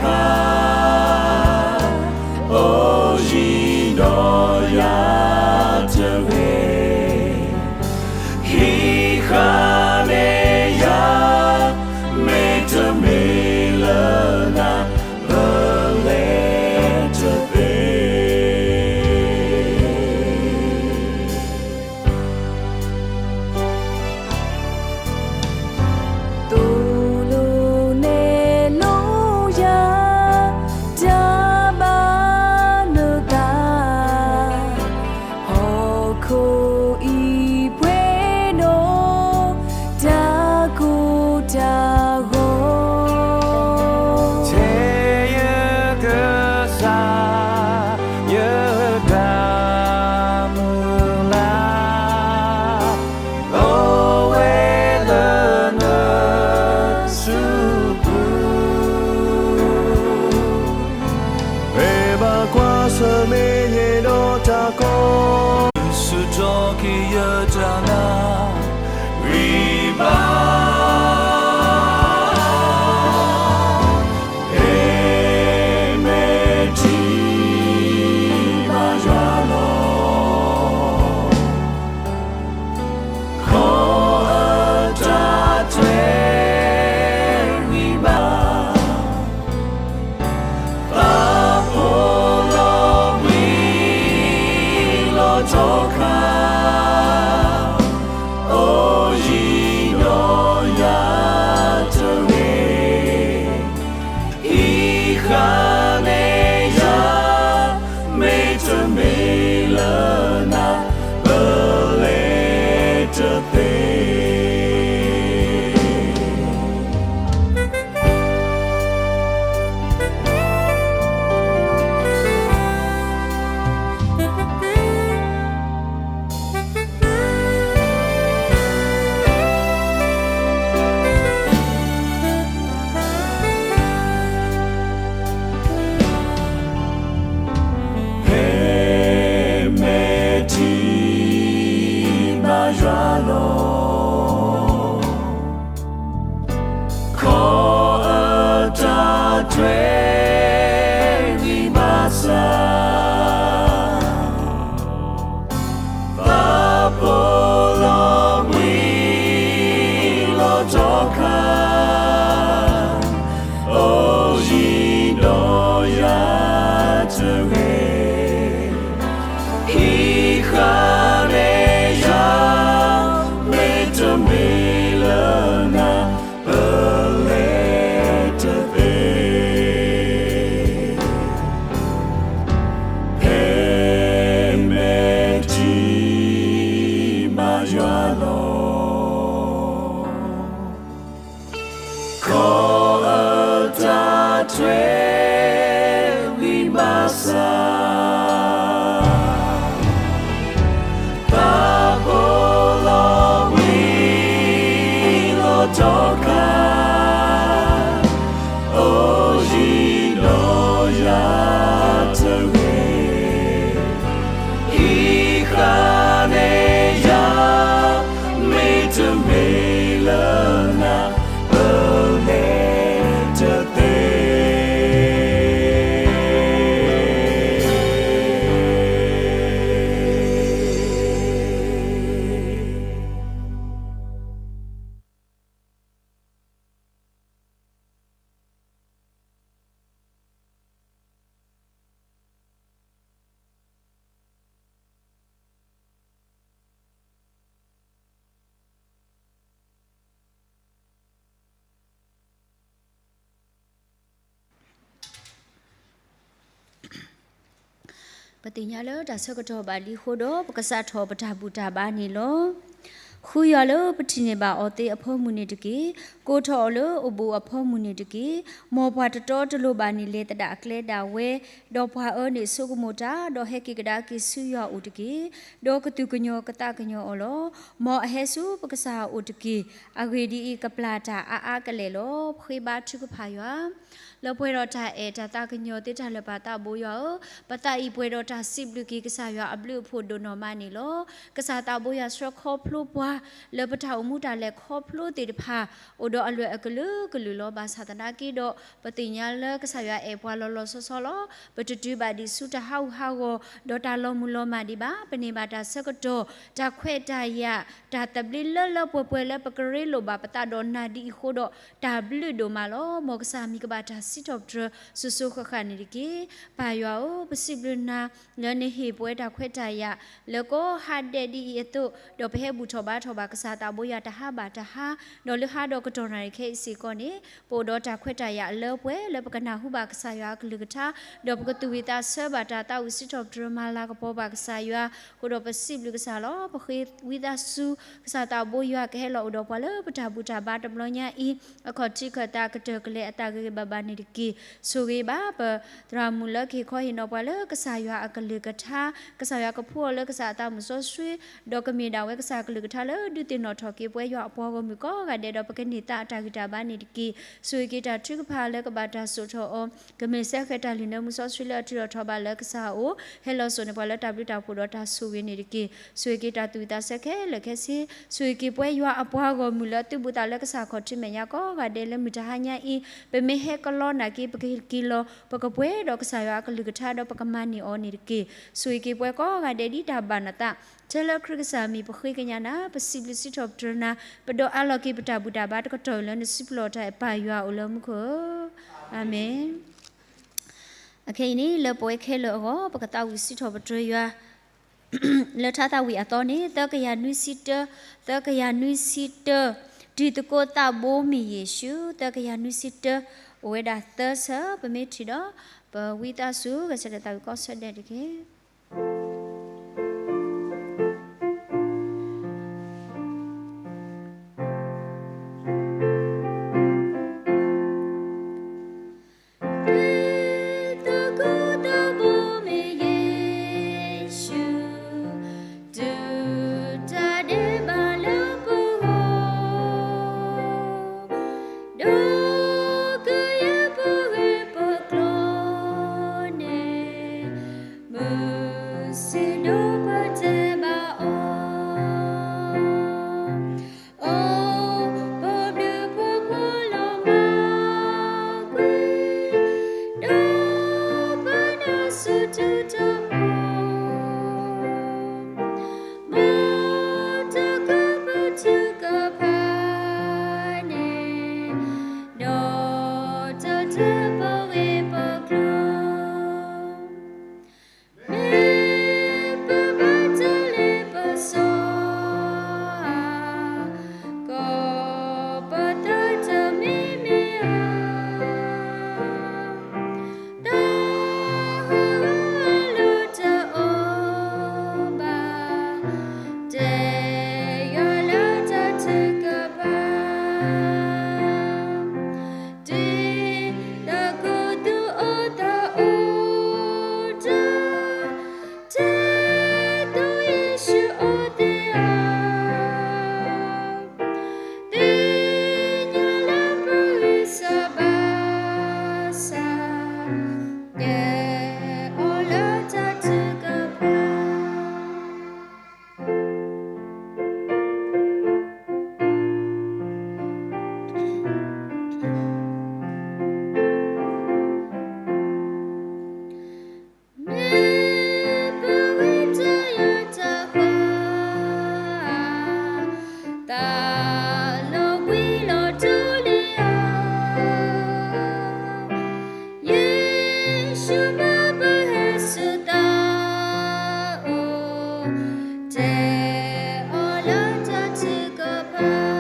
ခါ, အိၣ်ယံၤဒီးယၤတဂ့ၤ, ဟံးဃာ်န့ၢ်ယၤ, မ့တမ့ၢ်လၢနၤ ပလဲၤတသ့. သိၣ်လိနဲၣ်လိယၤ တၢ်ဘၣ်နသး, ဟီၣ်ခိၣ်အံၤပှဲၤဒီး တၢ်ကိၢ်တၢ်ဂီၤ, ထဲယကစၢ် ယတၢ်မုၢ်လၢ် အိၣ်ဝဲလၢနစုပူၤ, ဖဲဘၣ်ကွၢ်ဆၢၣ်မဲာ်ယဲဒီးတၢ်ကိၢ်, ဆူၣ်ထီၣ်က့ၤယတၢ်နၢ်ရံၣ်ဘၣ် ဟဲမဲာ်ထံဘၣ်ယွၤလီၤ. ခီအတၢ်ထွဲဝံၤဘၣ် သးဖိလီၤဘှံးလီၤတီၤခါ, အိၣ်ယံၤဒီးယၤတဂ့ၤ, ဟံးဃာ်န့ၢ်ယၤ, မ့တမ့ၢ်လၢနၤ ပလဲၤတသ့. ဟဲမဲာ်ထံဘၣ်ယွၤလီၤ. ခီအတၢ်ထွဲဝံၤဘၣ်ဆၣ်, သးဖိလီၤဘှံးလီၤတီၤခါ, အိၣ်ယံၤဒီးယၤတဂ့ၤ, ဟံးဃာ်န့ၢ်ယၤ, မ့တမ့ၢ်လၢနၤ ပလဲၤတသ့. ဟဲမဲာ်ထံဘၣ်ယွၤလီၤ. ခီအတၢ်ထွဲဝံၤဘၣ်ဆၣ်, သးဖိလီၤဘှံးလီၤတီၤခါ, အိၣ်ယံၤဒီးယၤတဂ့ၤ, ဟံးဃာ်န့ၢ်ယၤ, မ့တမ့ၢ်လၢနၤ ပလဲၤတသ့. ပသ့ၣ်ညါလၢတၢ်ဆၢကတီၢ်ဘၣ်လံအဃိဒီး ပကစးထီၣ်ပတၢ်ဘူၣ်တၢ်ဘါန့ၣ်လီၤ. ဃုယွၤလၢပထံၣ်န့ၢ်ဘၣ်အီၤသ့အဖၢမုၢ်န့ၣ်တက့ၢ်. ကိးထီၣ်အီၤလၢအဘိၣ်အဖၢမုၢ်န့ၣ်တက့ၢ်. မ်ပှၤတတီတလိၤဘၣ်န့ၣ် လဲၤသဒၣ်အကျဲဒၣ်ဝဲ, ဒီးပှၤအၢန့ၣ်ဆိကမိၣ်တၢ်, ဒီးဟဲက့ၤကဒါက့ၤဆူယွၤအအိၣ်တက့ၢ်. ဒီးကသူၣ်ကညီၤကသးကညီၤအီၤလီၤ. မ်အဟဲဆူပကစၢ်အအိၣ်တက့ၢ်. အဂ့ၢ်ဒ်အံၤ, ကပျၢ်တၢ်အါအါကလဲာ်လီၤ. ပဃ့ဘါထုကဖၣ်ယွၤ လၢပှဲၤဒီးတၢ်အဲၣ်တၢ်သးကညီၤသ့တၢ်လၢာ် ပၢ်သးဘိယွၤဧၢ, ပသးအံၤပှဲၤဒီးတၢ်စံးဘျုးက့ၤကစၢ်ယွၤအဘျုးအဖှိၣ်ဒိၣ်နီၢ်မးန့ၣ်လီၤ. ကစၢ်သးဘိယွၤဆှၢခီဖျိပှၤ လၢပတၢ်အိၣ်မူတၢ်လဲၤခီဖျိသ့ၣ်တဖၣ် အိၣ်ဒီးအလွဲၢ်အကလုာ်ကလုာ်လီၤ. ဘၣ်ဆၣ်သနာ်က့ဒီး ပသ့ၣ်ညါလၢကစၢ်ယွၤအဲၣ်ပှၤလီၤလီၤဆီဆီလီၤ. ပတတုၤဘၣ်ဒံးဆူတၢ်ဟးဂူာ်ဟးဂီၤ ဒီးတၢ်လီၤမုၢ်လီၤမၢ်ဒံးဘၣ်. ပန့ၢ်ဘၣ်တၢ်ဆၢကတီၢ် တၢ်ခွဲးတၢ်ယာ် တၢ်သဘျ့လၢလၢပှဲၤပှဲၤလၢပကရ့လိာ်ဘၣ်ပသးဒီးနၤဒ်အံၤအဃိဒီး တၢ်ဘျုးဒိၣ်မးလီၤ. မ်ကစၢ်မံၤကဘၣ်တၢ်စံးထီၣ်ပတြၢၤစိၤစိၤဃၣ်ဃၣ်န့ၣ်တက့ၢ်. ပၢ်ယွၤဧၢ, ပစံးဘျုးနၤ လၢနဟ့ၣ်ပှၤတၢ်ခွဲးတၢ်ယာ် လၢကိးဟါဒဲးဒ်အံၤအသိး, ဒီးပဟဲဘူၣ်ထီၣ်ဘါထီၣ်ဘၣ်ကစၢ်သးဘိယွၤတဟါဘၣ်တဟါ, ဒီးလၢဟါဒီးကတီၢ်နၣ်ရံၣ်ခဲအံၤစ့ၢ်ကီးန့ၣ် ပအိၣ်ဒီးတၢ်ခွဲးတၢ်ယာ်အလၢပှဲၤလၢပကနၢ်ဟူဘၣ်ကစၢ်ယွၤအကလုၢ်ကထါ, ဒီးပကသူၣ်ဝံၣ်သးဆၢဘၣ်တၢ်သးဝံၣ်စံးထီၣ်ပတြၢၤမၤလၤကပီၤဘၣ်ကစၢ်ယွၤ, အဃိဒီးပစံးဘျုးကစၢ်လီၤ. ပဃ့ဝံသးစူၤ ကစၢ်သးဘိယွၤကဟဲလီၤအိၣ်ဒီးပှၤလၢပတၢ်ဘူၣ်တၢ်ဘါတဘျီညါအံၤ, အခီၣ်ထံးခၢၣ်သးကတၢၢ်ကလဲာ်အသးဂ့ၤဂ့ၤဘၣ်ဘၣ်န့ၣ်တက့ၢ်. ဆိၣ်ဂ့ၤဘၣ်ပသရၣ်မုၣ်လၢကဟ့ၣ်ခီဟ့ၣ်နီၤပှၤလၢကစၢ်ယွၤအကလုၢ်ကထါ, ကစၢ်ယွၤကဖှူအီၤလၢကစၢ်အသးမုၢ်စီဆှံ, ဒီးကမ့ၢ်ဒၣ်ဝဲကစၢ်အကလုၢ်ကထါလၢဒုးသ့ၣ်နီၣ်ထီၣ်က့ၤပဝဲယွၤအပှၤဂီၢ်မုၢ်ကိးဂၤဒဲးဒီး ပကန့ၢ်သါအတၢ်ဂံၢ်တၢ်ဘါန့ၣ်တက့ၢ်. ဆိၣ်ဂ့ၤက့ၤတၢ်ထုကဖၣ်လၢကဘၣ်တၢ်စိာ်ထီၣ်အီၤ, ကမ့ၢ်စဲဃဲၤတၢ်လုၢ်နၢမူစီဆှံလၢအထုးထီၣ်ထီဘၣ်လၢကစၢ်အအိၣ်, ဟဲလီၤစိာ်န့ၢ်ပှၤလၢတၢ်ဘျုးတၢ်ဖှိၣ်ဒီးတၢ်ဆိၣ်ဂ့ၤန့ၣ်တက့ၢ်. ဆိၣ်ဂ့ၤက့ၤတၢ်သူၣ်ဝံၣ်သးဆၢခဲလၢာ်ခဲဆ့, ဆိၣ်ဂ့ၤက့ၤပဝဲယွၤအပှၤဂီၢ်မုၢ်လၢအသုးဘူးသးလၢကစၢ်ခီၣ်ထံးမဲာ်ညါကိးဂၤဒဲးလၢမုၢ်တဟါညါအံၤ, ပမ့ၢ်ဟဲကလီနာ်က့ ပကက့ၤလီၤ ပကပှဲၤဒီးကစၢ်ယွၤအကလုၢ်ကထါဒီးပကမၤန့ၢ်အီၤန့ၣ်တက့ၢ်. ဆိၣ်ဂ့ၤက့ၤပဝဲကိးဂၤဒဲးဒ်တၢ်ဘၣ်နသး, ထဲလၢခရံာ်ကစၢ်မံၤပဃ့ကညးနၤ, ပစံးဘျုးစံးထီၣ်ပတြၢၤနၤ, ပဒိးအးလီၤက့ၤပတၢ်ဘူၣ်တၢ်ဘါတကတီၢ်အံၤလၢနစုပူၤလီၤတၢ်အဲၣ်ပၢ်ယွၤအိၣ်လၢမူခိၣ်ဧၢ, အၤမ့ၣ်. အခဲအံၤန့ၣ် လၢပဝဲခဲလၢာ်အဂီၢ် ပကသးဝံၣ်စံးထီၣ်ပတြၢၤယွၤ လၢထါသးဝံၣ်အသီန့ၣ် သၢကယၤနွံဆံတၢ, သၢကယၤနွံဆံတၢ, တံၤသကိးသးဘိမ့ၢ်ယ့ၣ်ၡူး, သၢကယၤနွံဆံတၢ, အိၣ်ဝဲဒၣ်သၢဆၢ, ပမ့ၢ်ထံၣ်ဒီး ပဝံသးစူၤ ကဆၢထၢၣ်သးဝံၣ်ကိးဆၢဒဲးတက့ၢ်. တၢ်ဒဲးဘးလၢပဂီၢ်, ဒီးကယဲၢ်ပဂ့ၢ်ပကျိၤန့ၣ်, မုၢ်ဆ့ၣ်ဒိၣ်ပတဲဘၣ်အီၤ, အိၣ်ပဘျုးဖှိၣ်ဖိလီၤမၢ်ကွံာ်, ဒီးပနၢ်စိၤတုၤတၢ်ပီ, မ်တၢ်ကပတုာ်ကဖၣ်န့ၣ်, ဒီးတၢ်တဲပဂ့ၢ်ပကျိၤ, မ့ၢ်ပဘၣ်တၢ်လ့ပစီ, ကိးပသးတမံၤမံၤဧါ, တၢ်ဟးဂီၤလၢတအိၣ်ဘၣ်, တဲယွၤလၢတၢ်ထုကဖၣ်, တံၤသကိးသူၣ်အိၣ်သးအိၣ်တၢ်, တဲသိးယ့ၣ်ၡူးအိၣ်သ့ဧါ, သ့ၣ်ညါလၢပဂံၢ်စၢ်ဘါစၢ်, တဲအီၤလၢတၢ်ထုကဖၣ်. မ့ၢ်ပဝံတၢ်ယၢၤတၢ်ဃါ, သးလီၤဘှံးလီၤတီၤလံဧါ, ယ့ၣ်ၡူးမ့ၢ်ပဟဲဆူသးအိၣ်, တဲအီၤလၢတၢ်ထုကဖၣ်,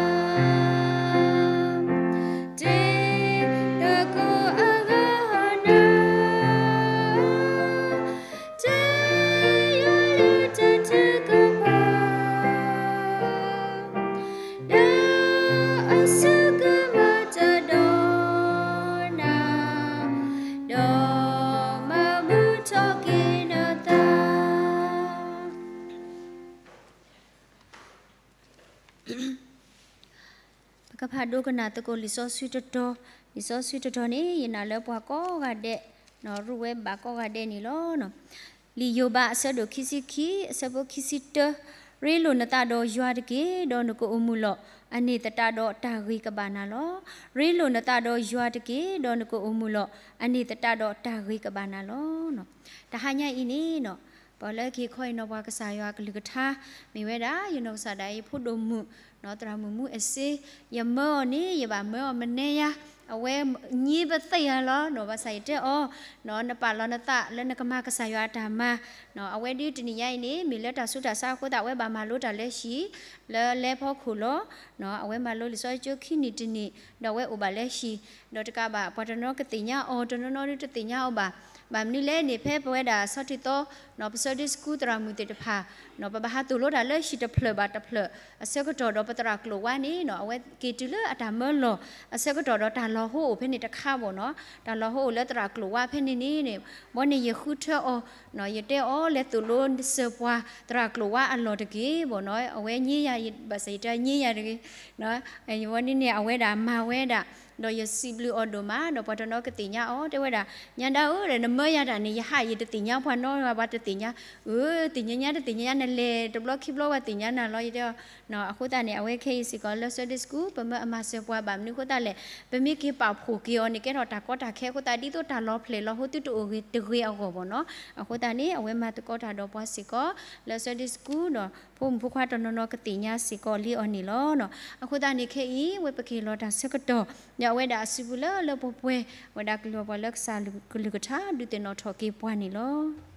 တံၤသကိးအဂၤနၤ, တဲယွၤလၢတၢ်ထုကဖၣ်, ဒီးအစူၢ်ကမၣ်တၢ်ဒီးနၤ, ဒီးမၤမုာ်ထီၣ်က့ၤနသး. ပကဖးဒိကနၣ်သကိးလံာ်စီဆှံတတီၤ, လံာ်စီဆှံတတီၤန့ၣ် ယနာ်လၢပှၤကိးဂၤဒဲး ရူးဝဲဘၣ်ကိးဂၤဒဲးန့ၣ်လီၤ. လံာ်ယိၤဘးအဆၢဒိၣ်ခံဆံခံ အဆၢဖိခံဆံတၢ, ရ့လိာ်နသးဒီးယွၤတက့ၢ်, ဒီးနကအိၣ်မုာ်လီၤ, အန့ၣ်သတးဒီးတၢ်ဂ့ၤကဘၣ်နၤလီၤ. ရ့လိာ်နသးဒီးယွၤတက့ၢ်, ဒီးနကအိၣ်မုာ်လီၤ, အန့ၣ်သတးဒီးတၢ်ဂ့ၤကဘၣ်နၤလီၤ. တဟါညါအံၤန့ၣ် ပှၤလၢက့ၤခီအံၤနီၤ ပှၤကစၢ်ယွၤကလုၢ်ကထါ မ့ၢ်ဝဲဒၣ် ယနီၢ်ကစၢ်ဒၣ်အံၤဖိဒိၣ်မုၣ် သရၣ်မုၣ်မူအ့စ့, ယမၢအီၤန့ၣ် ယဘၣ်မၢအီၤမနဲယါ, အဝဲညံပသ့ၣ်ယၤလီၤနီၤ, ဘၣ်ဆၣ်ယတဲအီၤ နပာ်လီၤနသးလၢနကမၤကစၢ်ယွၤအတၢ်မၤ, အဝဲဒ်တနံၤညါအံၤန့ၣ် မ့ၢ်လၢတၢ်ဆူးတၢ်ဆါအဃိသတး အဝဲဘၣ်မၤလိတၢ်လၢဟံၣ် လၢလဲၤဖီခိၣ်လီၤ. အဝဲမၤလိလံာ်စီဆှံကၠိခံနံၣ်တနံၣ် ဒီးအဝဲအိၣ်ဘၣ်လၢဟံၣ်, ဒီးတကးဘၣ် ပှၤတနီၤကသ့ၣ်ညါအီၤ တနီၤနီၤဒုးတသ့ၣ်ညါအီၤဘၣ်. ဘၣ်မနုၤလဲၣ်န့ၣ် ဖဲပဝဲဒၣ်ဆီထံသီ ပ Sunday School သရၣ်မုၣ်သ့ၣ်တဖၣ် ပဘၣ်ဟးသိၣ်လိတၢ်လၢဟံၣ်တဖျၢၣ်ဘၣ်တဖျၢၣ် အဆၢကတီၢ်ဒီးပသရၣ်ကျိာ်ဝါန့ၣ် အဝဲက့ၤတုၤလၢအတၢ်မၢလီၢ် အဆၢကတီၢ်ဒီးတၢ်လီၤဟိအိၣ်ဖဲန့ၣ်တခါဘၣ်နီၤ, တၢ်လီၤဟိအိၣ်လၢသရၣ်ကျိာ်ဝါဖဲန့ၣ်န့ၣ် ဘီန့ၣ်ယဃုထၢအီၤ ယတဲအီၤလဲၤသိၣ်လိစၢၤပှၤသရၣ်ကျိာ်ဝါအလီၢ်တက့ၢ်ဘၣ်နီၤ, အဝဲညံယၤ ဘၣ်ဆၣ်ယတဲညံယၤတဂ့ၤ ဝဲန့ၣ်န့ၣ် အဝဲဒၣ်မၤဝဲဒၣ်, ဒီးယစံးဘျုးအီၤဒိၣ်မး ဒီးပှၤတနီၤကသ့ၣ်ညါအီၤ တဲဝဲဒၣ် ညါဒၣ်ဧၢ နမၢယၤတၢ်န့ၣ် ယဟးယတသ့ၣ်ညါပှၤနီတဂၤ ပှၤတသ့ၣ်ညါ, အၢ သ့ၣ်ညါညါတသ့ၣ်ညါညါ နလဲၤတဘျီခံဘျီပှၤသ့ၣ်ညါနၤလီၤ ယတဲအီၤ. အဃိသတးန့ၣ် အဝဲခဲအံၤစ့ၢ်ကီးလၢ Sunday School ပမၢအမၤစၢၤပှၤဘၣ်မနုၤအဃိသတးလဲၣ်, ပမ့ၢ်က့ၤပာ်ဖှိၣ်က့ၤအီၤန့ၣ် ကဲထီၣ်တၢ်ကီတၢ်ခဲအဃိသတး ဒ်သိးတၢ်လီၤဖျဲၣ်လီၤဟိသုတအိၣ်ဂ့ၤတဂ့ၤအဂီၢ်ဘၣ်နီၤ, အဃိသတးန့ၣ် အဝဲမၤသကိးတၢ်ဒီးပှၤစ့ၢ်ကီး လၢ Sunday School ဒီး ဖိမုၣ်ဖိခွါတနီၤနီၤကသ့ၣ်ညါစ့ၢ်ကီးလံအီၤန့ၣ်လီၤ. အဃိသတးန့ၣ်ခဲအံၤ ဝဲပက့ၤလီၤတၢ်ဆၢကတီၢ် ဒီးအဝဲဒၣ်အစုပူၤလၢလၢပှဲၤပှဲၤ အဝဲဒၣ်ကလုၢ်အီၤပှၤလၢကစၢ်ကလုၢ်ကထါ ဒုးသ့ၣ်နီၣ်ထီၣ်က့ၤပှၤန့ၣ်လီၤ.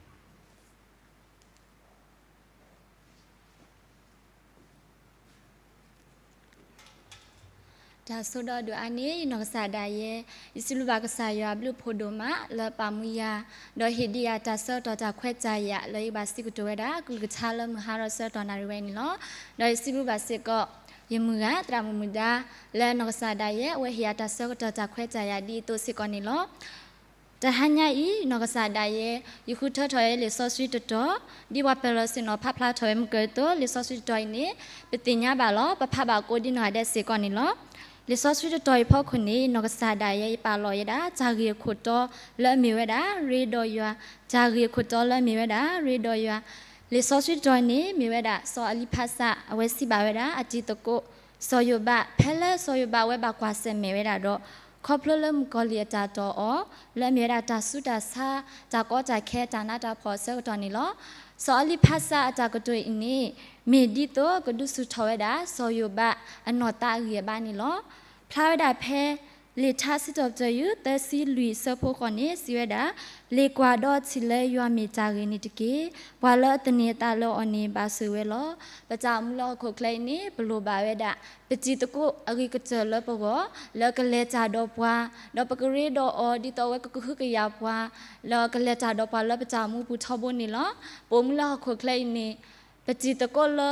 တၢ်ဆိဒီးဒုးအါန့ၢ် ယနီၢ်ကစၢ်ဒၣ်ယဲ, ယစံးဘျုးဘၣ်ကစၢ်ယွၤအဘျုးအဖှိၣ်ဒိၣ်မး လၢပာ်မူယၤ ဒီးဟ့ၣ်ဒံးယၤတၢ်ဆၢကတီၢ်တၢ်ခွဲးတၢ်ယာ် လၢယဘၣ်စံးကတိၤဝဲဒၣ် ကလုၢ်ကထါလၢမုၢ်ဟါဒီးဆၢကတီၢ်နၣ်ရံၣ်ဝဲန့ၣ်လီၤ. ဒီးယစံးဘျုးဘၣ်စ့ၢ်ကီး ယမုၢ်ဂၤ သရၣ်မုၣ်မုၢ်ဒါ လၢနီၢ်ကစၢ်ဒၣ်ယဲ အဝဲဟ့ၣ်ယၤတၢ်ဆၢကတီၢ်တၢ်ခွဲးတၢ်ယာ်ဒ်အသိးစ့ၢ်ကီးန့ၣ်လီၤ. တဟါညါအံၤ နီၢ်ကစၢ်ဒၣ်ယဲ ယဃုထၢထီၣ်ဝဲလံာ်စီဆှံတတီၤ, ဒ်ပှၤပၢၤလီၢ်ဆ့ၣ်နီၤဖးဖျါထီၣ်ဝဲမုၢ်ကၢၢ်အသိး လံာ်စီဆှံတတီၤအံၤန့ၣ် ပသ့ၣ်ညါဘၣ်လီၤ ပဖးဘၣ်ကိးဒ်နီၢ်ဂၤဒဲးစ့ၢ်ကီးန့ၣ်လီၤ. လံာ်စီဆှံတတီၤအံၤဖီခိၣ်န့ၣ် နီၢ်ကစၢ်ဒၣ်ယဲ ယပာ်လီၤယဲဒၣ် တၢ်ဂ့ၢ်အခိၣ်တီလၢအမ့ၢ်ဝဲဒၣ် ရ့ဒီးယွၤ, တၢ်ဂ့ၢ်အခိၣ်တီလၢအမ့ၢ်ဝဲဒၣ် ရ့ဒီးယွၤ, လံာ်စီဆှံတတီၤအံၤန့ၣ် မ့ၢ်ဝဲဒၣ် စီၤအလံဖးစး အဝဲစံးဘၣ်ဝဲဒၣ် အတံၤသကိး စီၤယိၤဘး, ဖဲလၢစီၤယိၤဘးအဝဲဘၣ်ကွၢ်ဆၢၣ်မဲာ်ဝဲဒၣ်ဒီး ခီဖျိလၢမုၣ်ကီၤလံၢ်အတၢ်တီၢ်အီၤ လၢအမ့ၢ်ဝဲဒၣ်တၢ်ဆူးတၢ်ဆါ တၢ်ကီတၢ်ခဲ တၢ်နးတၢ်ဖှီၣ်အဆၢကတီၢ်န့ၣ်လီၤ. စီၤအလံဖးစးအတၢ်ကတိၤအံၤန့ၣ် မ့ၢ်ဒ်သိးကဒုးဆူၣ်ထီၣ်ဝဲဒၣ် စီၤယိၤဘးအနီၢ်သးအဂံၢ်အဘါန့ၣ်လီၤ. ဖျါဝဲဒၣ်ဖဲ လံာ်ထါစံးထီၣ်ပတြၢၤယုၢ် သၢဆံလွံၢ်အဆၢဖိဃိးန့ၣ် စံးဝဲဒၣ်, လ့ၣ်ကွၢ်ဒီးထံၣ်လၢယွၤမ့ၢ်တၢ်ဂ့ၤန့ၣ်တက့ၢ်. ပှၤလၢအသန့ၤအသးလၢအီၤန့ၣ် ဘၣ်ဆိၣ်ဝဲလီၤ. ပတၢ်အိၣ်မူလၢဟီၣ်ခိၣ်ချၢအံၤန့ၣ် ပလိၣ်ဘၣ်ဝဲဒၣ် ပတံၤသကိးအဂ့ၤကတၢၢ်လၢပဂီၢ် လၢကလဲၤတၢ်ဒီးပှၤ, ဒီးပကရ့ဒီးအီၤ ဒ်သိးအဝဲကကဟုကယာ်ပှၤ, လၢကလဲၤတၢ်ဒီးပှၤလၢပတၢ်အိၣ်မူပူၤထီဘိန့ၣ်လီၤ. ပအိၣ်မူလၢဟီၣ်ခိၣ်ချၢအံၤန့ၣ် ပတံၤသကိးလၢ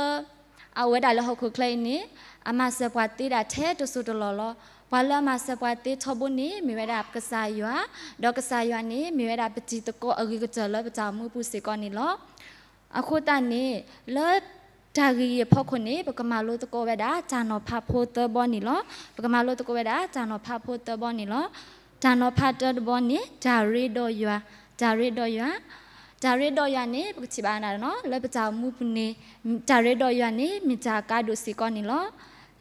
အဝဲဒၣ်လၢဟီၣ်ခိၣ်ချၢအံၤန့ၣ် အမၤစၢၤပှၤသ့ဒၣ်ထဲတစိၤတလီၢ်လီၤ. ပှၤလၢအမၤစၢၤပှၤသ့ထီဘိန့ၣ် မ့ၢ်ဝဲဒၣ်ကစၢ်ယွၤ, ဒီးကစၢ်ယွၤန့ၣ် မ့ၢ်ဝဲဒၣ်ပတံၤသကိးအဂ့ၤကတၢၢ်လၢပတၢ်အိၣ်မူပူၤစ့ၢ်ကီးန့ၣ်လီၤ. အဃိသတးန့ၣ် လၢတၢ်ဂ့ၢ်အံၤအဖီခိၣ်န့ၣ် ပကမၤလိသကိးဝဲဒၣ် တၢ်နီၤဖးဖိသၢဘီန့ၣ်လီၤ. ပကမၤလိသကိးဝဲဒၣ် တၢ်နီၤဖးဖိသၢဘီန့ၣ်လီၤ. တၢ်နီၤဖးတၢတဘီန့ၣ် တၢ်ရ့ဒီးယွၤ, တၢ်ရ့ဒီးယွၤ, တၢ်ရ့ဒီးယွၤန့ၣ် ပကထံၣ်ဘၣ်နၤနီၤ လၢပတၢ်အိၣ်မူပူၤန့ၣ် တၢ်ရ့ဒီးယွၤန့ၣ် မ့ၢ်တၢ်အကါဒိၣ်စ့ၢ်ကီးန့ၣ်လီၤ.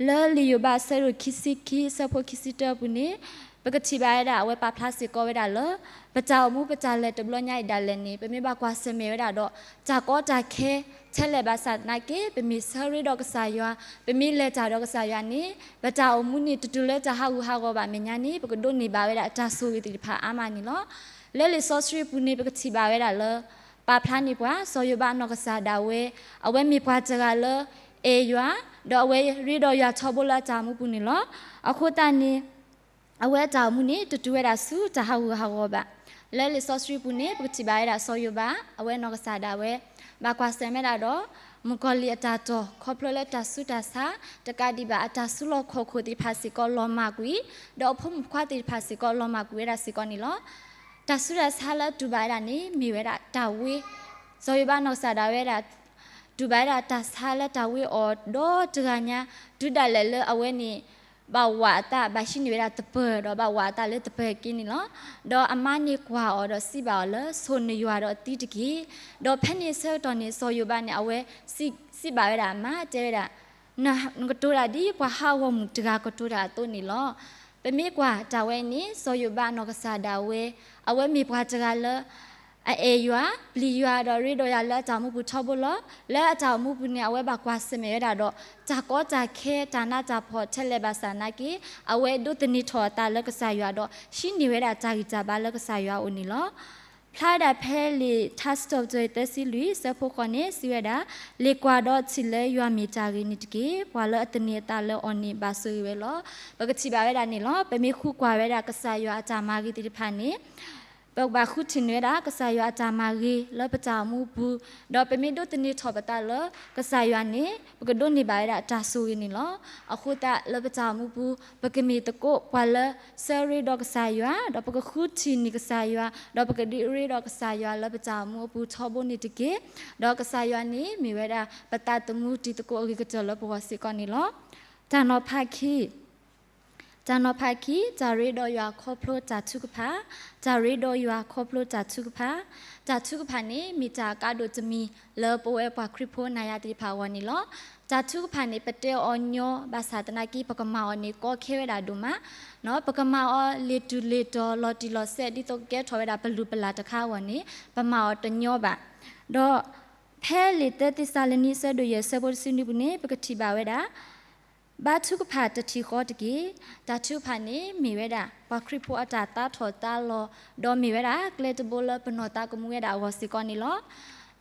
လၢလံာ်ယိၤဘးအဆၢဒိၣ်ခံဆံခံ အဆၢဖိခံဆံတၢအပူၤန့ၣ် ပကထံၣ်ဘၣ်ဝဲဒၣ် အဝဲပာ်ဖျါစ့ၢ်ကီးဝဲဒၣ်လၢ ပတၢ်အိၣ်မူပတၢ်လဲၤတဘျီညါအံၤဒၣ်လဲာ်န့ၣ် ပမ့ၢ်ဘၣ်ကွၢ်ဆၢၣ်မဲာ်ဝဲဒၣ်ဒီး တၢ်ကီတၢ်ခဲ ထဲလဲၣ်ဘၣ်ဆၣ်သနာ်က့ ပမ့ၢ်ဆၢရ့ဒီးကစၢ်ယွၤ, ပမ့ၢ်လဲၤတၢ်ဒီးကစၢ်ယွၤန့ၣ် ပတၢ်အိၣ်မူန့ၣ် တတုၤလၢတၢ်ဟးဂူာ်ဟးဂီၤဘၣ်အမဲာ်ညါန့ၣ် ပကဒိးန့ၢ်ဘၣ်ဝဲဒၣ်တၢ်ဆိၣ်ဂ့ၤသ့ၣ်တဖၣ်အါမးန့ၣ်လီၤ. လၢလံာ်စီဆှံပူၤန့ၣ် ပကထံၣ်ဘၣ်ဝဲဒၣ်လၢ ပာ်ဖျါန့ၢ်ပှၤ စီၤယိၤဘးအနီၢ်ကစၢ်ဒၣ်ဝဲ အဝဲမ့ၢ်ပှၤတဂၤလၢ အဲၣ်ယွၤ, ဒီးအဝဲရ့ဒီးယွၤထီဘိလၢအတၢ်အိၣ်မူပူၤန့ၣ်လီၤ. အဃိသတးန့ၣ် အဝဲအတၢ်အိၣ်မူန့ၣ် တတုၤဝဲဒၣ်ဆူတၢ်ဟးဂူာ်ဟးဂီၤဘၣ်. လၢလံာ်စီဆှံပူၤန့ၣ် ပကထံၣ်ဘၣ်ဝဲဒၣ်စီၤယိၤဘး အဝဲနီၢ်ကစၢ်ဒၣ်ဝဲ ဘၣ်ကွၢ်ဆၢၣ်မဲာ်ဒၣ်ဒီး မုၣ်ကီၤလံၢ်အတၢ်တီၢ် ခီဖျိလၢတၢ်ဆူးတၢ်ဆါ တကးဒံးဘၣ် အတၢ်ဆူးလီၢ်ခီၣ်ခိၣ်သ့ၣ်တဖၣ်စ့ၢ်ကီးလီၤမၢ်ကွံာ်, ဒီးအဖိမုၣ်ဖိခွါသ့ၣ်တဖၣ်စ့ၢ်ကီးလီၤမၢ်ကွံာ်ဝဲဒၣ်စ့ၢ်ကီးန့ၣ်လီၤ. တၢ်ဆူးတၢ်ဆါလၢတူၢ်ဘၣ်ဝဲဒၣ်န့ၣ် မ့ၢ်ဝဲဒၣ်တၢ်ဝ့ စီၤယိၤဘးနီၢ်ကစၢ်ဒၣ်ဝဲဒၣ် တူၢ်ဘၣ်ဝဲဒၣ်တၢ်ဆါလၢတၢ်ဝ့အီၤဒီတဂၤညါ တုၤဒၣ်လဲာ်လၢအဝဲန့ၣ် ဘၣ်ဝးအသး ဘၣ်ဟံးန့ၢ်ဝဲဒၣ်တပၢၢ် ဒီးဘၣ်ဝးအသးလၢတပၢၢ်က့န့ၣ်လီၤ. ဒီးအမါန့ၣ်ကွၢ်အီၤဒီးစံးဘၣ်အီၤလၢ ဆိၣ်နယွၤဒီးသံတက့ၢ်. ဒီးဖဲန့ၣ်ဆၢကတီၢ်န့ၣ် စီၤယိၤဘးန့ၣ် အဝဲစံးဘၣ်ဝဲဒၣ်အမါ တဲဝဲဒၣ် နကတိၤတၢ်ဒ်ပှၤဟးဂီၤမုၢ်တဂၤကတိၤတၢ်အသိးန့ၣ်လီၤ. ပမ့ၢ်ကွၢ်တၢ်ဝဲအံၤန့ၣ် စီၤယိၤဘးအနီၢ်ကစၢ်ဒၣ်ဝဲ အဝဲမ့ၢ်ပှၤတဂၤလၢ အအဲၣ်ယွၤ ပျံၤယွၤ ဒီးရ့ဒီးယွၤလၢအတၢ်အိၣ်မူပူၤထီဘိလီၤ. လၢအတၢ်အိၣ်မူပူၤန့ၣ် အဝဲဘၣ်ကွၢ်ဆၢၣ်မဲာ်ဝဲဒၣ်ဒီး တၢ်ကီတၢ်ခဲ တၢ်နးတၢ်ဖှီၣ်ထဲလဲၣ်ဘၣ်ဆၣ်နာ်က့ အဝဲဒိးသန့ၤထီၣ်အသးလၢကစၢ်ယွၤဒီး ဟံးန့ၢ်ဝဲဒၣ်တၢ်ဂံၢ်တၢ်ဘါလၢကစၢ်ယွၤအအိၣ်န့ၣ်လီၤ. ဖျါဝဲဒၣ်ဖဲလံာ်ထါစံးထီၣ်ပတြၢၤသၢဆံလွံၢ် ဆၢဖိဃိးန့ၣ် စံးဝဲဒၣ်, လ့ၣ်ကွၢ်ဒီးထံၣ်လၢယွၤမ့ၢ်တၢ်ဂ့ၤန့ၣ်တက့ၢ်. ပှၤလၢအသန့ၤအသးလၢအီၤန့ၣ် ဘၣ်ဆိၣ်ဂ့ၤဝဲလီၤ. ပကထံၣ်ဘၣ်ဝဲဒၣ်န့ၣ်လီၤ. ပမ့ၢ်ဃုကွၢ်ဝဲဒၣ်ကစၢ်ယွၤအတၢ်မၤဂ့ၤသ့ၣ်တဖၣ်န့ၣ် ပကဘၣ်ဃုထံၣ်န့ၢ်ဝဲဒၣ် ကစၢ်ယွၤအတၢ်မၤဂ့ၤလၢပတၢ်အိၣ်မူပူၤ, ဒီးပမ့ၢ်ဒိးသန့ၤထီၣ်ပသးလၢကစၢ်ယွၤန့ၣ် ပကဒိးန့ၢ်ဘၣ်ဝဲဒၣ်တၢ်ဆိၣ်ဂ့ၤန့ၣ်လီၤ. အဃိသတးလၢပတၢ်အိၣ်မူပူၤ ပကမ့ၢ်သကိးပှၤလၢဆၢရ့ဒီးကစၢ်ယွၤ, ဒီးပကဃုထံၣ်န့ၢ်ကစၢ်ယွၤ, ဒီးပကဒုးရ့ဒီးကစၢ်ယွၤလၢပတၢ်အိၣ်မူအပူၤထီဘိန့ၣ်တက့ၢ်. ဒီးကစၢ်ယွၤန့ၣ်မ့ၢ်ဝဲဒၣ် ပသးသမူတံၤသကိးအဂ့ၤကတၢၢ်လၢပဂီၢ်စ့ၢ်ကီးန့ၣ်လီၤ. တၢ်နီၤဖးခံ တၢ်နီၤဖးခံ, တၢ်ရ့ဒီးယွၤခီဖျိတၢ်ထုကဖၣ်, တၢ်ရ့ဒီးယွၤခီဖျိတၢ်ထုကဖၣ်. တၢ်ထုကဖၣ်န့ၣ် မ့ၢ်တၢ်အကါဒိၣ်တမံၤလၢပဝဲပှၤခရံာ်ဖိနၤယၤသ့ၣ်တဖၣ်အဂီၢ်န့ၣ်လီၤ. တၢ်ထုကဖၣ်န့ၣ် ပတဲအီၤညီဘၣ်ဆၣ်သနာ်က့ ပကမၤအီၤန့ၣ် ကီခဲဝဲဒၣ်ဒိၣ်မး, ပကမၤအီၤလ့ၤတုၤလ့ၤတီၤလီၤတံၢ်လီၤဆဲး ဒ်သိးကကဲထီၣ်ဝဲဒၣ်ပလုၢ်ပလၢ်တခါအဂီၢ်န့ၣ် ပမၤအီၤတညီဘၣ်. ဒီးဖဲလံာ်သၢသ့းစၤလနံ အဆၢဒိၣ်ယဲၢ် အဆၢဖိတဆံနွံပူၤန့ၣ် ပကထံၣ်ဘၣ်ဝဲဒၣ် ဘါထုကဖၣ်တထံၣ်ဃီတက့ၢ်. တၢ်ထုကဖၣ်န့ၣ်မ့ၢ်ဝဲဒၣ် ပှၤခရံာ်ဖိအတၢ်သးထီၣ်သးလီၤ, ဒီးမ့ၢ်ဝဲဒၣ်ကျဲတဘိလၢပနီၢ်သးကမူဝဲဒၣ်အဂီၢ်စ့ၢ်ကီးန့ၣ်လီၤ.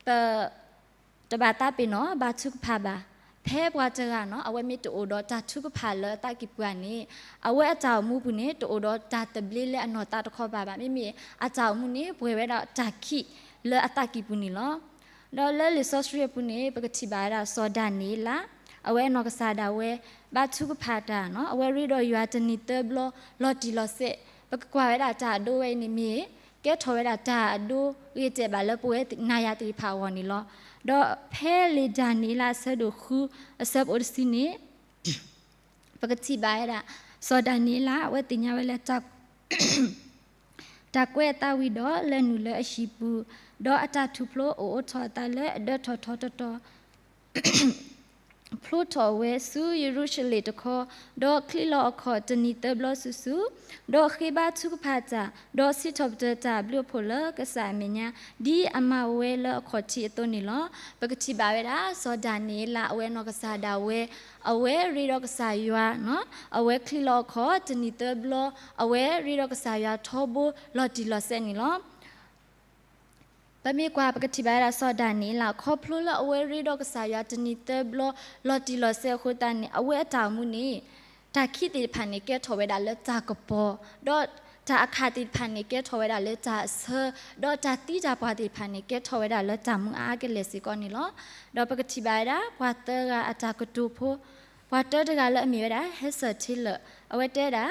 ပတဘၣ်သးပ့ၤနီၣ်ဘါထုကဖၣ်ဘၣ်. ဖဲပှၤတဂၤနီၤ အဝဲမ့ၢ်တအိၣ်ဒီးတၢ်ထုကဖၣ်လၢအသးကံၢ်ပူၤဧါန့ၣ် အဝဲအတၢ်အိၣ်မူပူၤန့ၣ် တအိၣ်ဒီးတၢ်သဘျ့လၢအနီၢ်သးတခီဘၣ်ဘၣ်. မ့မ့ၢ်အတၢ်အိၣ်မူန့ၣ် ပှဲၤဝဲဒၣ်တၢ်ခံးလၢအသးကံၢ်ပူၤန့ၣ်လီၤ. ဒီးလၢလံာ်စီဆှံအပူၤန့ၣ် ပကထံၣ်ဘၣ်ဝဲဒၣ်စီၤဒၤနံးယ့လး, အဝဲအနီၢ်ကစၢ်ဒၣ်ဝဲ ဘါထုကဖၣ်တၢ်နီၤ အဝဲရ့ဒီးယွၤတနံၤသၢဘျီ လီၤတံၢ်လီၤဆဲး. ပကကွၢ်ဝဲဒၣ်တၢ်အဒိဝဲအံၤန့ၣ်မ့ၢ် ကဲထီၣ်ဝဲဒၣ်တၢ်အဒိဂ့ၤတဲာ်ဘၣ်လၢပဝဲနၤယၤသ့ၣ်တဖၣ်အဂီၢ်န့ၣ်လီၤ. ဒီးဖဲလံာ်ဒၤနံးယ့လးအဆၢဒိၣ်ဃု အဆၢဖိတဆံန့ၣ် ပကထံၣ်ဘၣ်ဝဲဒၣ် စီၤဒၤနံးယ့လး အဝဲသ့ၣ်ညါဝဲလၢ တၢ်ကွဲးအသးဝံၤဒီး လဲၤနုာ်လၢအဟံၣ်ပူၤ, ဒီးအတၢ်ထူၣ်ဖျိအိၣ်အိးထီၣ်အသးလၢအဒၢထီၣ်ထီထီၣ်တီၤတီၤ ဖျိထီၣ်ဝဲဆူယရူၤၡလ့ၣ်တခီ, ဒီးချံးလီၤအခီၣ်တနံၤသၢဘျီစုာ်စုာ်, ဒီးဃ့ဘါထုကဖၣ်တၢ်, ဒီးစံးထီၣ်ပတြၢၤတၢ်အဘျုးအဖှိၣ်လၢကစၢ်အမဲာ်ညါ, ဒ်အမၤဝဲလၢအခီၣ်ထံးအသိးန့ၣ်လီၤ. ပကထံၣ်ဘၣ်ဝဲဒၣ် စီၤဒၤနံးယ့လး အဝဲအနီၢ်ကစၢ်ဒၣ်ဝဲ အဝဲရ့ဒီးကစၢ်ယွၤ, အဝဲချံးလီၤအခီၣ်တနံၤသၢဘျီ, အဝဲရ့ဒီးကစၢ်ယွၤထီဘိလီၤတံၢ်လီၤဆဲးန့ၣ်လီၤ. ပမ့ၢ်ကွၢ် ပကထံၣ်ဘၣ်ဝဲဒၣ်စီၤဒၤနံးယ့လး ခီဖျိလၢအဝဲရ့ဒီးကစၢ်ယွၤတနံၤသၢဘျီ လီၤတံၢ်လီၤဆဲးအဃိသတးန့ၣ် အဝဲအတၢ်အိၣ်မူန့ၣ် တၢ်ခံးသ့ၣ်တဖၣ်န့ၣ် ကဲထီၣ်ဝဲဒၣ်လၢတၢ်ကပီၤ, ဒီးတၢ်အခၣ်သ့ၣ်တဖၣ်န့ၣ် ကဲထီၣ်ဝဲဒၣ်လၢတၢ်အဆၢ, ဒီးတၢ်သံတၢ်ပှၢ်သ့ၣ်တဖၣ်န့ၣ် ကဲထီၣ်ဝဲဒၣ်လၢတၢ်မူအါအါကလဲာ်စ့ၢ်ကီးန့ၣ်လီၤ. ဒီးပကထံၣ်ဘၣ်ဝဲဒၣ် ပှၤသၢဂၤအတၢ်ကတိၤဖိ, ပှၤတၢတဂၤလၢအမ့ၢ်ဝဲဒၣ် ဟဲစၢၣ်ထ့လၢာ် အဝဲတဲဝဲဒၣ်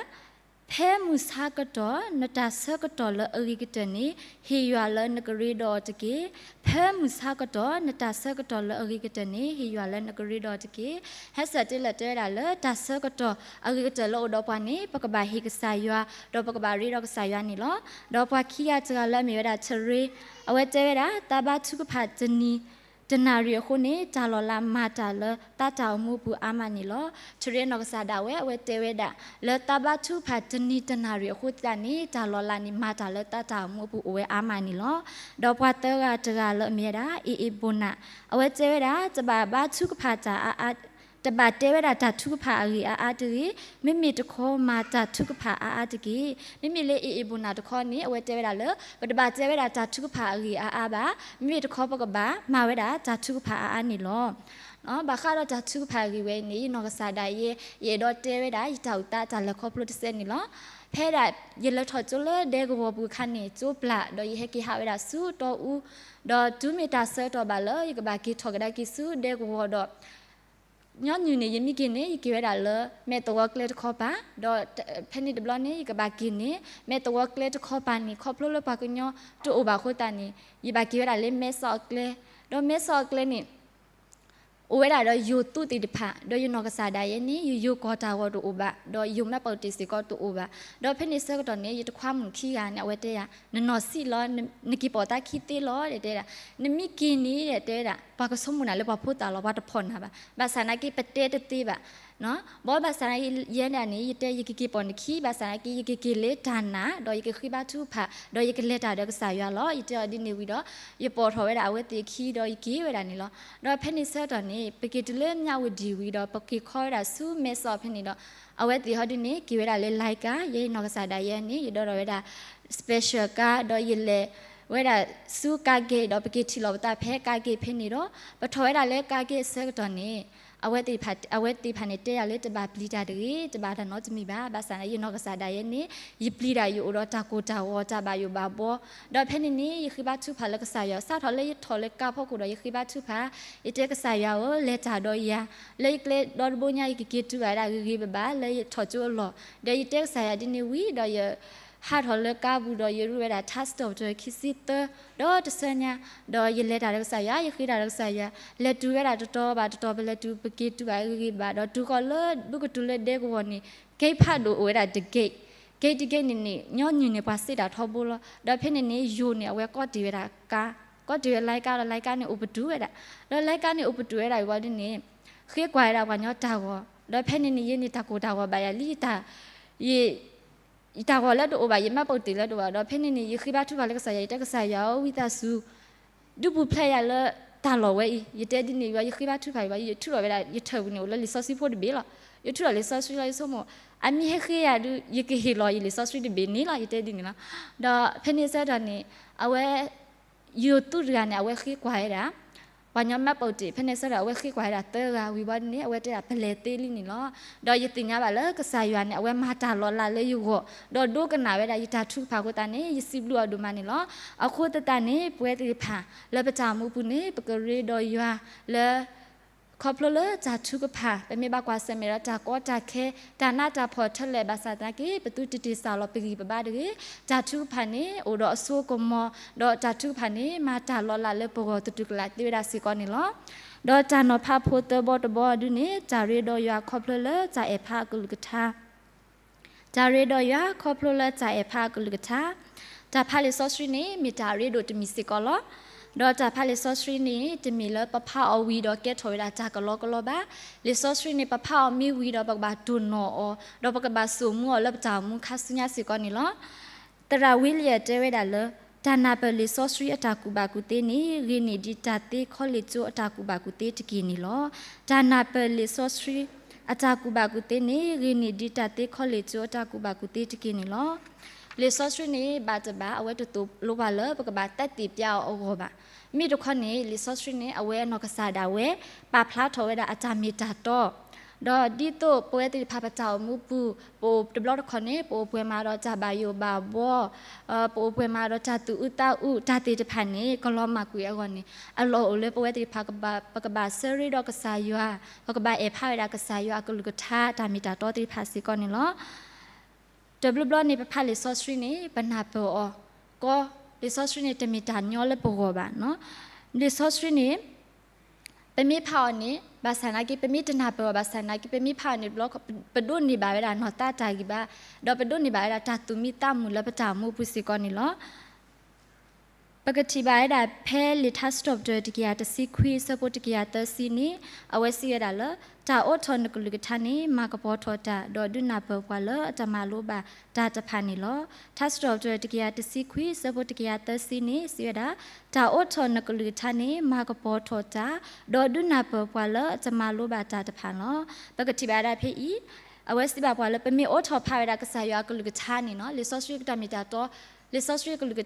ဖဲမုၢ်ဆါကတီၢ် နတၢ်ဆၢကတီၢ်လၢအဂ့ၤကတၢၢ်န့ၣ် ဟ့ၣ်ယွၤလၢနကရ့ဒီးအီၤတက့ၢ်. ဖဲမုၢ်ဆါကတီၢ် နတၢ်ဆၢကတီၢ်လၢအဂ့ၤကတၢၢ်န့ၣ် ဟ့ၣ်ယွၤလၢနကရ့ဒီးအီၤတက့ၢ်. ဟဲစၢၣ်ထ့လၢာ်တဲဝဲဒၣ်လၢ တၢ်ဆၢကတီၢ်အဂ့ၤကတၢၢ်လၢအိၣ်ဒီးပှၤန့ၣ် ပကဘၣ်ဟ့ၣ်ကစၢ်ယွၤ ဒီးပကဘၣ်ရ့ဒီးကစၢ်ယွၤန့ၣ်လီၤ. ဒီးပှၤခံဂၤတဂၤလၢအမ့ၢ်ဝဲဒၣ် ထရ့, အဝဲတဲဝဲဒၣ် သးဘါထုကဖၣ်တနံၤ တနၣ်ရံၣ်အဃိန့ၣ် တၢ်လီၤလးမၤတၢ်လၢသးတၢ်အိၣ်မူအပူၤအါမးန့ၣ်လီၤ. ထရ့အနီၢ်ကစၢ်ဒၣ်ဝဲ အဝဲတဲဝဲဒၣ် လၢသးဘါထုကဖၣ်တနံၤတနၣ်ရံၣ်အဃိသတးန့ၣ် တၢ်လီၤလးန့ၣ် မၤတၢ်လၢသးတၢ်အိၣ်မူအပူၤအိၣ်ဝဲအါမးန့ၣ်လီၤ. ဒီးပှၤသၢဂၤတဂၤလၢအမ့ၢ်ဝဲဒၣ် အ့ၣ်အ့ၣ်ဘိၣ်နၢ် အဝဲတဲဝဲဒၣ် တဘၣ်ဘါထုကဖၣ်တၢ်အါအါ တဘၣ်တဲဝဲဒၣ်တၢ်ထုကဖၣ်အဂ့ၢ်အါအါတဂ့ၤ, မ့မ့ၢ်တခီမၤတၢ်ထုကဖၣ်အါအါတက့ၢ်. မ့မ့ၢ်လၢအ့ၣ်အ့ၣ်ဘိၣ်နၢ်တခီန့ၣ် အဝဲတဲဝဲဒၣ်လၢ ပတဘၣ်တဲဝဲဒၣ်တၢ်ထုကဖၣ်အဂ့ၢ်အါအါဘၣ်, မ့မ့ၢ်တခီပကဘၣ်မၤဝဲဒၣ်တၢ်ထုကဖၣ်အါအါန့ၣ်လီၤ. ဘၣ်ဃးဒီးတၢ်ထုကဖၣ်အဂ့ၢ်ဝဲအံၤန့ၣ် ယနီၢ်ကစၢ်ဒၣ်ယဲ ယအဲၣ်ဒိးတဲဝဲဒၣ် ယတၢ်အိၣ်သးတၢ်လဲၤခီဖျိတစဲးန့ၣ်လီၤ. ဖဲဒၣ် ယလဲၤထီၣ်ကၠိလၢဒဲကဝီၤပူၤအခါန့ၣ် ကၠိပျၢ် ဒီးယဟဲက့ၤဟးဝဲဒၣ်ဆူတီအူ, ဒီးတုၤမ့ၢ်တၢ်ဆၢကတီၢ်ဘၣ်လၢ ယကဘၣ်က့ၤထီၣ်ကဒါက့ၤဆူဒဲကဝီၤဒီး ညီနုၢ်န့ၣ် ယမ့ၢ်က့ၤန့ၣ် ယက့ၤဝဲဒၣ်လၢမဲာ်သဝီကျဲတခီပၤ, ဒီးဖဲန့ၣ်တဘျီန့ၣ် ယကဘၣ်က့ၤန့ၣ် မဲာ်သဝီကျဲတခီပၤန့ၣ် ခီဖျိလၢပှၤကညီတအိၣ်ဘၣ်အဃိသတးန့ၣ် ယဘၣ်က့ၤဝဲဒၣ်လၢမဲာ်စီအကျဲ, ဒီးမဲာ်စီအကျဲန့ၣ် အိၣ်ဝဲဒၣ်ဒီးယိၤသူးသ့ၣ်တဖၣ်, ဒီးယနီၢ်ကစၢ်ဒၣ်ယဲန့ၣ် ယယိၤကီၢ်တၢ်ဂီၤတအိၣ်ဘၣ်, ဒီးယိၤမၢပၢၢ်တ့ၢ်စ့ၢ်ကီးတအိၣ်ဘၣ်. ဒီးဖဲန့ၣ်ဆၢကတီၢ်န့ၣ် ယတခွါမုၣ်ခံဂၤန့ၣ် အဝဲတဲယၤ, နနီၢ်ဆံးလီၤ, နက့ၤပိာ်သးခံသ့လီၤ တဲဒၣ်, နမ့ၢ်က့ၤန့ၣ် တဲဒၣ် ပှၤကဆိကမိၣ်နၤလၢပှၤဖိသၣ်လီၤ, ပှၤတဖီၣ်နၤဘၣ်. ဘၣ်ဆၣ်သနာ်က့ ပတဲတသ့ဘၣ် ဘီဘၣ်ဆၣ်သနာ်က့ ယဲဒၣ်န့ၣ် ယတဲယကက့ၤပိာ်နခံ, ဘၣ်ဆၣ်သနာ်က့ ယကက့ၤလၢတၢ်နာ်, ဒီးယကဃ့ဘါထုကဖၣ်, ဒီးယကလဲၤတၢ်ဒီးကစၢ်ယွၤလီၤ. ယတဲအီၤဒ်န့ၣ်ဝံၤဒီး ယပိာ်ထီၣ်ဝဲဒၣ်အဝဲသ့ၣ်အခံဒီးယက့ၤဝဲဒၣ်န့ၣ်လီၤ. ဒီးဖဲန့ၣ်ဆၢကတီၢ်န့ၣ် ပက့ၤတုၤလၢမၠးဝတံၣ်ဝံၤဒီး ပက့ၤခီဝဲဒၣ်ဆူမဲဆီးဖဲန့ၣ်ဒီး အဝဲသ့ၣ်ဟီဒ်န့ၣ် က့ၤဝဲဒၣ်လၢ လိုင်းကား, ယဲယနီၢ်ကစၢ်ဒၣ်ယဲန့ၣ် ယဒိးထီၣ်ဝဲဒၣ် special ကား, ဒီးယလဲၤဝဲဒၣ်ဆူ ကားဂိတ် ဒီးပက့ၤထံၣ်လိာ်ပသးဖဲ ကားဂိတ် ဖဲန့ၣ်ဒီး ပထီၣ်ဝဲဒၣ်လၢ ကားဂိတ် အဆၢကတီၢ်န့ၣ် အဝဲသ့ၣ်တဖၣ်န့ၣ် တဲယၤလၢတဘၣ်ပျံၤတၢ်တဂ့ၤ, တဘၣ်တၢ်နီတမံၤဘၣ်. ဘၣ်ဆၣ်န့ၣ် ယနီၢ်ကစၢ်ဒၣ်ယဲန့ၣ် ယပျံၤတၢ်, ယအိၣ်ဒီးတၢ်ကိၢ်တၢ်ဂီၤ, တၢ်ဘၣ်ယိၣ်ဘၣ်ဘှီ, ဒီးဖဲန့ၣ်န့ၣ် ယဃ့ဘါထုကဖၣ်လၢကစၢ်ယွၤ, စးထီၣ်လၢယထီၣ်လၢကါဖီခိၣ်ဒီး ယဃ့ဘါထုကဖၣ်, ယတဲ ကစၢ်ယွၤဧၢ, လဲၤတၢ်ဒီးယၤ, လၢယကျဲဒီတဘိညါ ယကက့ၤတုၤဘၣ်ဝဲဒၣ်ဂ့ၤဂ့ၤဘၣ်ဘၣ် လၢယထီၣ်ကၠိအလီၢ်, ဒီးယတဲကစၢ်ယွၤဒ်န့ၣ်ဝံၤဒီး ယဟးထီၣ်လၢကါပူၤဒီး ယရူးဝဲဒၣ် tax doctor ခံဆံသၢ, ဒီးတဆၢညါ, ဒီးယလဲၤတၢ်ဒီးကစၢ်ယွၤ, ယဃ့တၢ်ဒီးကစၢ်ယွၤ, လဲၤတုၤဝဲဒၣ်တတီၤဘၣ်တတီၤ, ပလဲၤတုၤပက့ၤတုၤဘၣ်ဂ့ၤဂ့ၤဘၣ်, ဒီးတုၤဃီၤလၢ ဘူးကတုၤလၢဒဲကဝီၤန့ၣ် ကဲဖးဒိၣ်အိၣ်ဝဲဒၣ်တ gate, gate တ gate န့ၣ်န့ၣ် ညီနုၢ်န့ၣ် ပှၤစ့တၢ်ထီဘိလီၤ. ဒီးဖဲန့ၣ်န့ၣ် ယိၤန့ၣ် အဝဲကီတ့ၢ်ဝဲဒၣ်ကါ, ကီတ့ၢ်ဝဲ လိုင်းကား ဒီး လိုင်းကား န့ၣ်အိၣ်ပတုာ်ဝဲဒၣ်, ဒီး လိုင်းကား န့ၣ်အိၣ်ပတုာ်ဝဲဒၣ်ဝံၤဝံၤန့ၣ် ဃ့ကွၢ်ဝဲဒၣ်ပှၤကညီတၢ်ဂီၤ, ဒီးဖဲန့ၣ်န့ၣ် ယဲန့ၣ်တၢ်ကိၢ်တၢ်ဂီၤဘၣ်ယၤလံ, ယ ယတၢ်ဂီၤလၢတအိၣ်ဘၣ်, ယမၢပၢၢ်တ့ၢ်လၢတအိၣ်ဘၣ်, ဒီးဖဲန့ၣ်န့ၣ် ယဃ့ဘါထုကဖၣ်လၢကစၢ်ယွၤ, ယတဲကစၢ်ယွၤဧၢ, ဝံသးစူၤ ဒုးပူၤဖျဲးယၤလၢတၢ်လီၢ်ဝဲအံၤ, ယတဲဒ်န့ၣ်ဝံၤ ယဃ့ဘါထုကဖၣ်ဝံၤ ယထုးထီၣ်ဝဲဒၣ်, ယထၢၣ်ပူၤန့ၣ် အိၣ်လၢလံာ်စီဆှံဖိတဘ့ၣ်လီၤ. ယထုးထီၣ်လံာ်စီဆှံလီၤ, ယဆိကမိၣ် အမ့ၢ်ဟဲဃ့ယၤဒုး ယကဟ့ၣ်လီၤယလံာ်စီဆှံတဘ့ၣ်န့ၣ်လီၤ, ယတဲဒ်န့ၣ်လီၤ. ဒီးဖဲန့ၣ်ဆၢကတီၢ်န့ၣ် အဝဲ ယိၤသူတဂၤန့ၣ် အဝဲဃ့ကွၢ်ဝဲဒၣ် ပှၤကညီမၢပၢၢ်တ့ၢ်, ဖဲန့ၣ်ဆၢကတီၢ် အဝဲဃ့ကွၢ်ဝဲဒၣ်သၢဂၤဝံၤဝံၤန့ၣ် အဝဲတဲဒၣ် ပလဲၤသ့လံန့ၣ်လီၤ. ဒီးယသ့ၣ်ညါဘၣ်လၢကစၢ်ယွၤန့ၣ် အဝဲမၤတၢ်လီၤလးလၢယဂီၢ်, ဒီးဒိကနၣ်ဝဲဒၣ်ယတၢ်ထုကဖၣ်အဃိသတးန့ၣ် ယစံးဘျုးအီၤဒိၣ်မးန့ၣ်လီၤ. အဃိသတးန့ၣ် ပဝဲသ့ၣ်တဖၣ် လၢပတၢ်အိၣ်မူပူၤန့ၣ် ပကရ့ဒီးယွၤလၢ ခီဖျိလၢတၢ်ထုကဖၣ်, ပမ့ၢ်ဘၣ်ကွၢ်ဆၢၣ်မဲာ်ဒီးတၢ်ကီတၢ်ခဲ, တၢ်နးတၢ်ဖှီၣ်ထဲလဲၣ်ဘၣ်ဆၣ်သနာ်က့ ပသုတတ့ၢ်စၢ်လီၤပဂံၢ်ပဘါတဂ့ၤ. တၢ်ထုကဖၣ်န့ၣ် အိၣ်ဒီးအစိအကမီၤ, ဒီးတၢ်ထုကဖၣ်န့ၣ် မၤတၢ်လီၤလးလၢပဂီၢ်သတူၢ်ကလာ်သ့ဝဲဒၣ်စ့ၢ်ကီးန့ၣ်လီၤ. ဒီးတၢ်နီၤဖးဖိသၢဘီတဘီဒုန့ၣ် တၢ်ရ့ဒီးယွၤခီဖျိလၢတၢ်အဲၣ်ဖးအကလုၢ်ကထါ တၢ်ရ့ဒီးယွၤခီဖျိလၢတၢ်အဲၣ်ဖးအကလုၢ်ကထါ. တၢ်ဖးလံာ်စီဆှံန့ၣ် မ့ၢ်တၢ်ရ့ဒိၣ်တမံၤစ့ၢ်ကီးလီၤ. ဒီးတၢ်ဖးလံာ်စီဆှံန့ၣ် တမ့ၢ်လၢပဖးအီၤဝံၤဒီးကဲထီၣ်ဝဲဒၣ်တၢ်ကလီကလီဘၣ်. လံာ်စီဆှံန့ၣ် ပဖးအီၤမ့ၢ်ဝံၤဒီး ပကဘၣ်တိၢ်နီၣ်အီၤ, ဒီးပကဘၣ်စိာ်မူအီၤလၢပတၢ်အိၣ်မူခါဆူညါစ့ၢ်ကီးန့ၣ်လီၤ. သရၣ်ဝံလံယဲၢ်တဲဝဲဒၣ်လၢ တၢ်နၢ်ပၢၢ်လံာ်စီဆှံအတၢ်ကူၣ်ဘၣ်ကူၣ်သ့န့ၣ် ဂ့ၤန့ၢ်ဒံးတၢ်သ့ခီလ့ၣ်ကၠိအတၢ်ကူၣ်ဘၣ်ကူၣ်သ့တက့ၢ်န့ၣ်လီၤ. တၢ်နၢ်ပၢၢ်လံာ်စီဆှံအတၢ်ကူၣ်ဘၣ်ကူၣ်သ့န့ၣ် ဂ့ၤန့ၢ်ဒံးတၢ်သ့ခီလ့ၣ်ကၠိအတၢ်ကူၣ်ဘၣ်ကူၣ်သ့တက့ၢ်န့ၣ်လီၤ. လံာ်စီဆှံန့ၣ် ဘၣ်တဘၣ် အဝဲတသိၣ်လိပှၤလၢပကဘၣ်သက်သေပြအီၤအဂီၢ်ဘၣ်. မ့ၢ်တခီန့ၣ် လံာ်စီဆှံန့ၣ် အဝဲအနီၢ်ကစၢ်ဒၣ်ဝဲ ပာ်ဖျါထီၣ်ဝဲဒၣ်အတၢ်မ့ၢ်တၢ်တီ ဒီးဒ်သိးပဝဲသ့ၣ်တဖၣ်ပတၢ်အိၣ်မူပူၤ ပအိၣ်တဘျီတခီၣ်န့ၣ် ပအိၣ်ပှဲၤမးဒီးတၢ်ဘၣ်ယိၣ်ဘၣ်ဘှီ, ပအိၣ်ပှဲၤမးဒီးတၢ်သူၣ်အုးသးအုး တၢ်သ့ၣ်တဖၣ်န့ၣ် ကလီၤမၢ်ကွံာ်အဂီၢ်န့ၣ် အလီၢ်အိၣ်လၢပဝဲသ့ၣ်တဖၣ် ပကဘၣ်ဆၢရ့ဒီးကစၢ်ယွၤ, ပကဘၣ်အဲၣ်ဖးဝဲဒၣ်ကစၢ်ယွၤအကလုၢ်ကထါ တၢ်မ့ၢ်တၢ်တီသ့ၣ်တဖၣ်စ့ၢ်ကီးန့ၣ်လီၤ. တဘျီဘျီန့ၣ် ပဖးလံာ်စီဆှံန့ၣ် ပနၢ်ပၢၢ်အီၤကီ, လံာ်စီဆှံန့ၣ် တမ့ၢ်တၢ်ညီလၢပဂီၢ်ဘၣ်. လံာ်စီဆှံန့ၣ် ပမ့ၢ်ဖးအီၤန့ၣ် ဘၣ်ဆၣ်သနာ်က့ ပမ့ၢ်တနၢ်ပၢၢ်အီၤဘၣ်ဆၣ်သနာ်က့ ပမ့ၢ်ဖးအီၤန့ၣ်တဘျီ ပဒိးန့ၢ်ဘၣ်ဝဲဒၣ်နီၢ်သးတၢ်ဂံၢ်ဘါ, ဒီးပဒိးန့ၢ်ဘၣ်ဝဲဒၣ်တၢ်သူၣ်မံသးမုာ်လၢပတၢ်အိၣ်မူပူၤစ့ၢ်ကီးန့ၣ်လီၤ. ပကထံၣ်ဘၣ်ဝဲဒၣ်ဖဲလံာ်ထါစံးထီၣ်ပတြၢၤတကယၤတဆံခွံ အဆၢဖိတကယၤသၢဆံန့ၣ် အဝဲစံးဝဲဒၣ်လၢ တၢ်အိးထီၣ်နကလုၢ်ကထါန့ၣ် မၤကပီၤထီၣ်တၢ် ဒီးဒုးနၢ်ပၢၢ်ပှၤလၢအတမၤလိဘၣ်တၢ်တဖၣ်န့ၣ်လီၤ. ထါစံးထီၣ်ပတြၢၤတကယၤတဆံခွံ အဆၢဖိတကယၤသၢဆံန့ၣ် စံးဝဲဒၣ် တၢ်အိးထီၣ်နကလုၢ်ကထါန့ၣ် မၤကပီၤထီၣ်တၢ် ဒီးဒုးနၢ်ပၢၢ်ပှၤလၢအတမၤလိဘၣ်တၢ်တဖၣ်လီၤ. ပကထံၣ်ဘၣ်ဝဲဒၣ်ဖဲအံၤ အဝဲစံးဘၣ်ပှၤလၢ ပမ့ၢ်အိးထီၣ်ဖးဝဲဒၣ်ကစၢ်ယွၤအကလုၢ်ကထါန့ၣ်လီၤ, လံာ်စီဆှံတၢ်မ့ၢ်တၢ်တီ, လံာ်စီဆှံအကလုၢ်က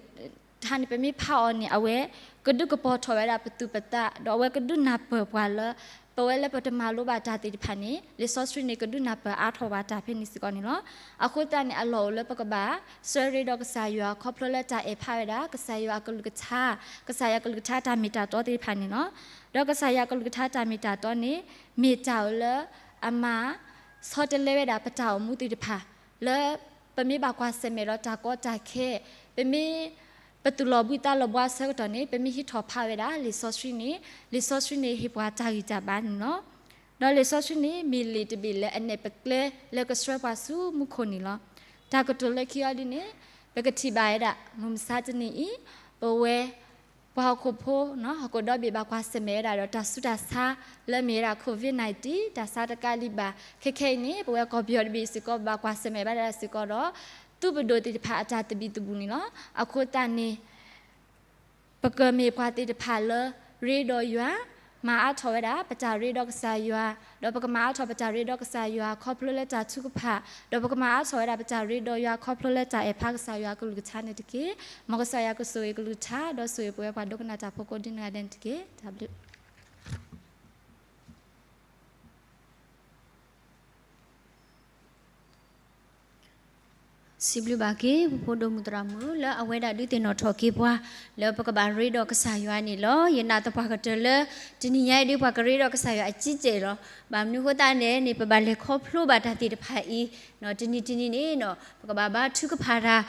ထါန့ၣ် ပမ့ၢ်ဖးအီၤန့ၣ် အဝဲကဒုးကပီၤထီၣ်ဝဲဒၣ်ပသူၣ်ပသး ဒီးအဝဲကဒုးနၢ်ပၢၢ်ပှၤလၢ ပဝဲလၢပတမၤလိဘၣ်တၢ်သ့ၣ်တဖၣ်န့ၣ် လံာ်စီဆှံန့ၣ် ကဒုးနၢ်ပၢၢ်အါထီၣ်ဘၣ်တၢ်ဖဲန့ၣ်စ့ၢ်ကီးန့ၣ်လီၤ. အဃိသတးန့ၣ် အလီၢ်အိၣ်လၢပကဘၣ်ဆၢရ့ဒီးကစၢ်ယွၤ ခီဖျိလၢတၢ်အဲၣ်ဖးဝဲဒၣ် ကစၢ်ယွၤအကလုၢ်ကထါ, ကစၢ်ယွၤအကလုၢ်ကထါတၢ်မ့ၢ်တၢ်တီသ့ၣ်တဖၣ်န့ၣ်လီၤ. ဒီးကစၢ်ယွၤအကလုၢ်ကထါတၢ်မ့ၢ်တၢ်တီန့ၣ် မ့ၢ်တၢ်လၢအမၤ ဆီတလဲဝဲဒၣ်ပတၢ်အိၣ်မူသ့ၣ်တဖၣ် လၢပမ့ၢ်ဘၣ်ကွၢ်ဆၢၣ်မဲာ်ဒီးတၢ်ကီတၢ်ခဲ, ပမ့ၢ် ပသူၣ်လီၤဘှံးသးလီၤဘှါအဆၢကတီၢ်န့ၣ် ပမ့ၢ်ဟံးထီၣ်ဖးဝဲဒၣ်လံာ်စီဆှံန့ၣ်, လံာ်စီဆှံန့ၣ်ဟ့ၣ်ပှၤတၢ်ဂံၢ်တၢ်ဘါန့ၣ်လီၤ. ဒီးလံာ်စီဆှံန့ၣ် မ့ၢ်လံာ်တဘ့ၣ်လၢအနဲၣ်ပကျဲလၢကဆှၢပှၤဆူမူခိၣ်န့ၣ်လီၤ. တၢ်ကတိၤလၢခံအီၤဒ်န့ၣ် ပကထံၣ်ဘၣ်ဝဲဒၣ် မုၢ်မဆါတနံၤအံၤ ပဝဲ ပှၤဟီၣ်ခိၣ်ဖိ ဟီၣ်ခိၣ်ဒီဘ့ၣ်ဘၣ်ကွၢ်ဆၢၣ်မဲာ်ဝဲဒၣ်ဒီး တၢ်ဆူးတၢ်ဆါလၢမ့ၢ်ဝဲဒၣ် COVID nineteen တၢ်ဆါတကးလံဘၣ်. ခဲခဲအံၤန့ၣ် ပဝဲကီၢ်ပယီၤတဘ့ၣ်စ့ၢ်ကီး ပဘၣ်ကွၢ်ဆၢၣ်မဲာ်ဘၣ်ဒၣ်စ့ၢ်ကီးဒီး သုးပဒိၣ်သ့ၣ်တဖၣ်အတၢ်သဘံၣ်သဘုၣ်န့ၣ်လီၤ. အဃိသတးန့ၣ် ပကမ့ၢ်ပှၤသ့ၣ်တဖၣ်လၢ ရ့ဒီးယွၤ, မၤအါထီၣ်ဝဲဒၣ် ပတၢ်ရ့ဒီးကစၢ်ယွၤ, ဒီးပကမၤအါထီၣ်ပတၢ်ရ့ဒီးကစၢ်ယွၤ ခီဖျိလၢတၢ်ထုကဖၣ်, ဒီးပကမၤအါထီၣ်ဝဲဒၣ်ပတၢ်ရ့ဒီးယွၤ ခီဖျိလၢတၢ်အဲၣ်ဖးကစၢ်ယွၤအကလုၢ်ကထါန့ၣ်တက့ၢ်. မ်ကစၢ်ယွၤကဆိၣ်ဂ့ၤကလုၢ်ကထါ ဒီးဆိၣ်ဂ့ၤပဝဲပှၤဒိကနၣ်တၢ်ဖိကိးဒ်နဂၤဒဲးန့ၣ်တက့ၢ်. တၢ်ဘျုး စံးဘျုးဘၣ်က့ၤ ပဖိဒိၣ်မုၣ်သရၣ်မုၣ် လၢအဝဲဒၣ်ဒုးသ့ၣ်နီၣ်ထီၣ်က့ၤပှၤ လၢပကဘၣ်ရ့ဒီးကစၢ်ယွၤန့ၣ်လီၤ. ယနာ်သပှၢ်ကတၢၢ်လၢ တနံၤညါအံၤဒ်ပှၤကရ့ဒီးကစၢ်ယွၤအကံကဲလီၤ. ဘၣ်မနုၤအဃိသတးန့ၣ်န့ၣ် ပဘၣ်လဲၤခီဖျိဘၣ်တၢ်သ့ၣ်တဖၣ်အံၤ တနံၤတနံၤန့ၣ် ပကဘၣ်ဘါထုကဖၣ်တၢ်,